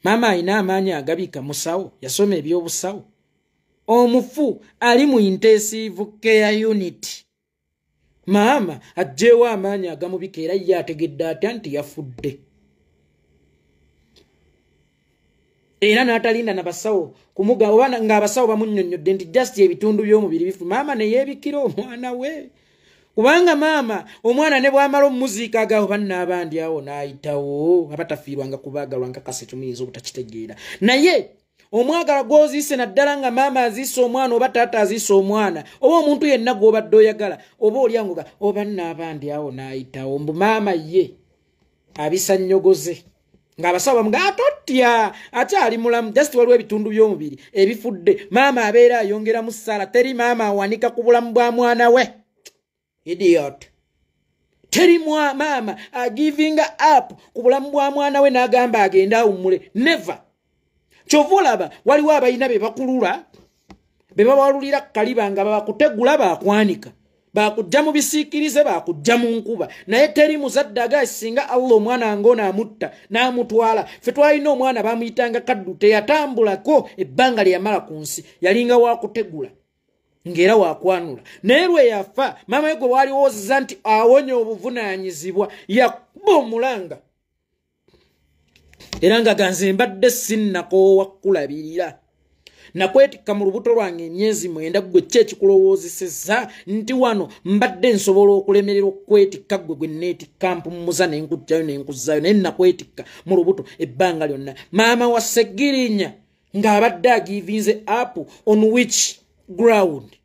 Speaker 1: Maama alina amaanyi agabika, musawo yasoma ebyobusawo. Omufu ali mu intensive care unit, maama aggyewo amaanyi agamubika, era ye ategedde atya nti yafudde, era n'atalinda na basawo kumuga, oba ng'abasawo bamunnyonnyodde nti just ebitundu by'omubiri bifu. Maama ne yeebikira omwana we, kubanga maama omwana ne bw'amala omuziika agaawo bannaabandi awo n'ayitawo, abatafiirwanga kubaagalwa nkakasa ekyo muyinza obutakitegeera. Naye omwagala gw'oziise, naddala nga maama aziise omwana oba taata aziise omwana oba omuntu yenna gw'obadde oyagala, oba olyanguga oba nnaabandi awo n'ayitawo, mbu maama ye abisa nnyogoze ng'abasawo bamuga atotya akyali mulamu, just waliwo ebitundu by'omubiri ebifudde. Maama abeera ayongeramu ssaala. Teri maama awanika ku bulamu bwa mwana we, idiot. Teri maama agivinga up ku bulamu bwa mwana we n'agamba agende awummule, never. Kyova olaba waliwo abalina be bakulula, be bawalulira kaliba nga bakutegula bakwanika, Bakujja mu bisiikirize, bakujja mu nkuba, naye teri muzadde agaye singa Allah omwana ng'ono amutta n'amutwala. Ffe twalina omwana bamuyitanga Kaddu, teyatambulako ebbanga lye yamala ku nsi, yalinga wakutegula ng'era wakwanula. Naye lwe yafa maama we gwe waliwoozeza nti awonye obuvunaanyizibwa, yakuba omulanga era nga ganze mbadde sinnakoowa kukulabirira, nakwetikka mu lubuto lwange emyezi 9, ggwe ki ekikulowoozesezza nti wano mbadde nsobola okulemererwa okwetikka ggwe gwe neetikka mpummuza ne nkuggyayo ne nkuzzaayo, naye nakwetikka mu lubuto ebbanga lyonna. Maama wa Ssegirinya ng'abadde agivinze up on which ground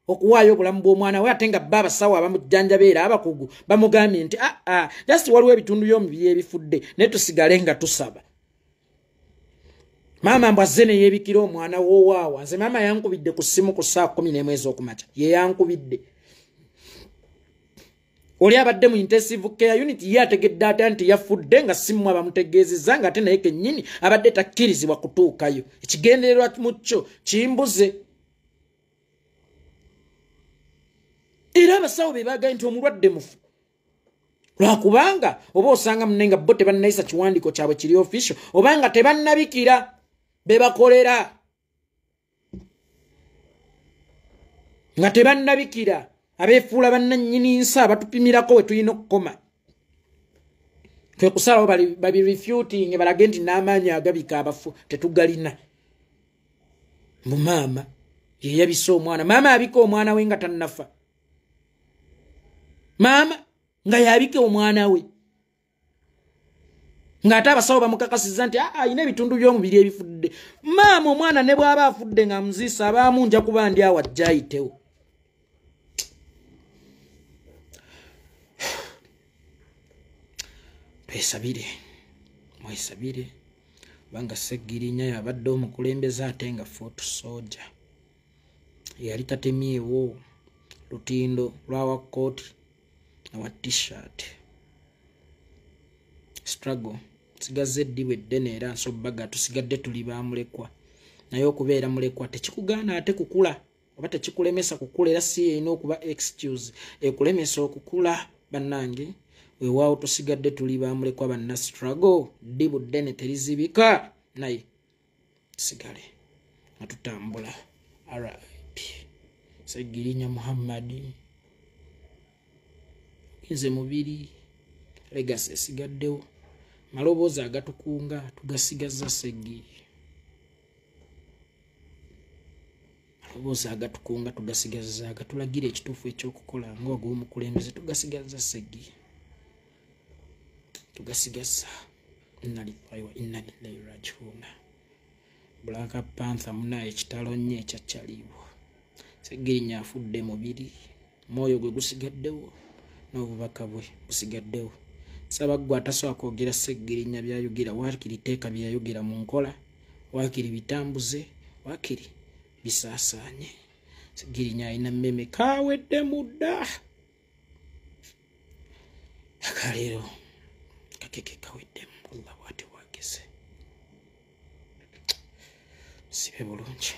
Speaker 1: okuwaayo obulamu bw'omwana we, ate nga bba abasawo abamujjanjaba era abakugu bamugambye nti aa just waliwo ebitundu by'omubiri ebifudde, naye tusigale nga tusaba. Maama mbw azze ne yeebikira omwana woowaawa. Nze maama yankubidde ku ssimu ku ssaawa 11 ez'okumakya, ye yankubidde. Oli abadde mu intensive care unit ye ategedde atya nti yafudde nga simu abamutegeezezza, nga ate naye kennyini abadde takkirizibwa kutuukayo. Ekigendererwa mu kyo kimbuze. Era abasawo be baagaye nti omulwadde mufu, lwakubanga oba osanga munne nga bo tebannayisa kiwandiiko kyabwe kiri official, oba nga tebannabikira be bakolera, nga tebannabikira abeefuula bannannyini nsi abatupimirako we tulina okukoma. Kwe kusalawo babirefuting balage nti n'amaanyi agabika abafu tetugalina. Mbu maama ye yabise omwana. Maama abika omwana we nga tannafa. Maama nga yabika omwana we, ng'ate abasawo bamukakasizza nti alina ebitundu by'omubiri ebifudde. Maama omwana ne bw'aba afudde nga muziisa abaamu nja kuba ndi awo ajja ayitewo. Twesabire, mwesabire, kubanga Ssegirinya yabadde omukulembeze ate nga foot soldier, yali tatemyewo lutindo lwawa kkooti awa t-shirt. Struggle nsigazza eddibu eddene era nsobbaga, tusigadde tuli bamulekwa. Naye okubeera mulekwa tekikugaana ate kukula, oba tekikulemesa kukula, era si erina okuba excuse ekulemesa okukula. Bannange weewaawo tusigadde tuli bamulekwa banna struggle, ddibu ddene terizibika, naye tusigale nga tutambula. RIP Ssegirinya Muhammad, nze mubiri, legacy esigaddewo, maloboozi agatukunga tugasigazza Ssegiri, maloboozi agatukunga tugasigazza, agatulagira ekituufu ekyokukola ng'ogw'omukulembeze tugasigazza Ssegiri, tugasigazza. Inna lillahi wa inna ilaihi raji'un. Black Panther munaye ekitalo nnyo ekyakyaliwo. Ssegirinya afudde mubiri, mwoyo gwe gusigaddewo n'obubaka bwe busigaddewo. Nsaba ggwe atasobola kwogera Ssegirinya by'ayogera, waakiri teeka bye yayogera mu nkola, waakiri bitambuze, waakiri bisaasaanye. Ssegirinya alina mmeme kaweddemu dda. Akaleero kakeke kaweddemu, Allah bw'atyo bw'ageze. Sibe bulungi.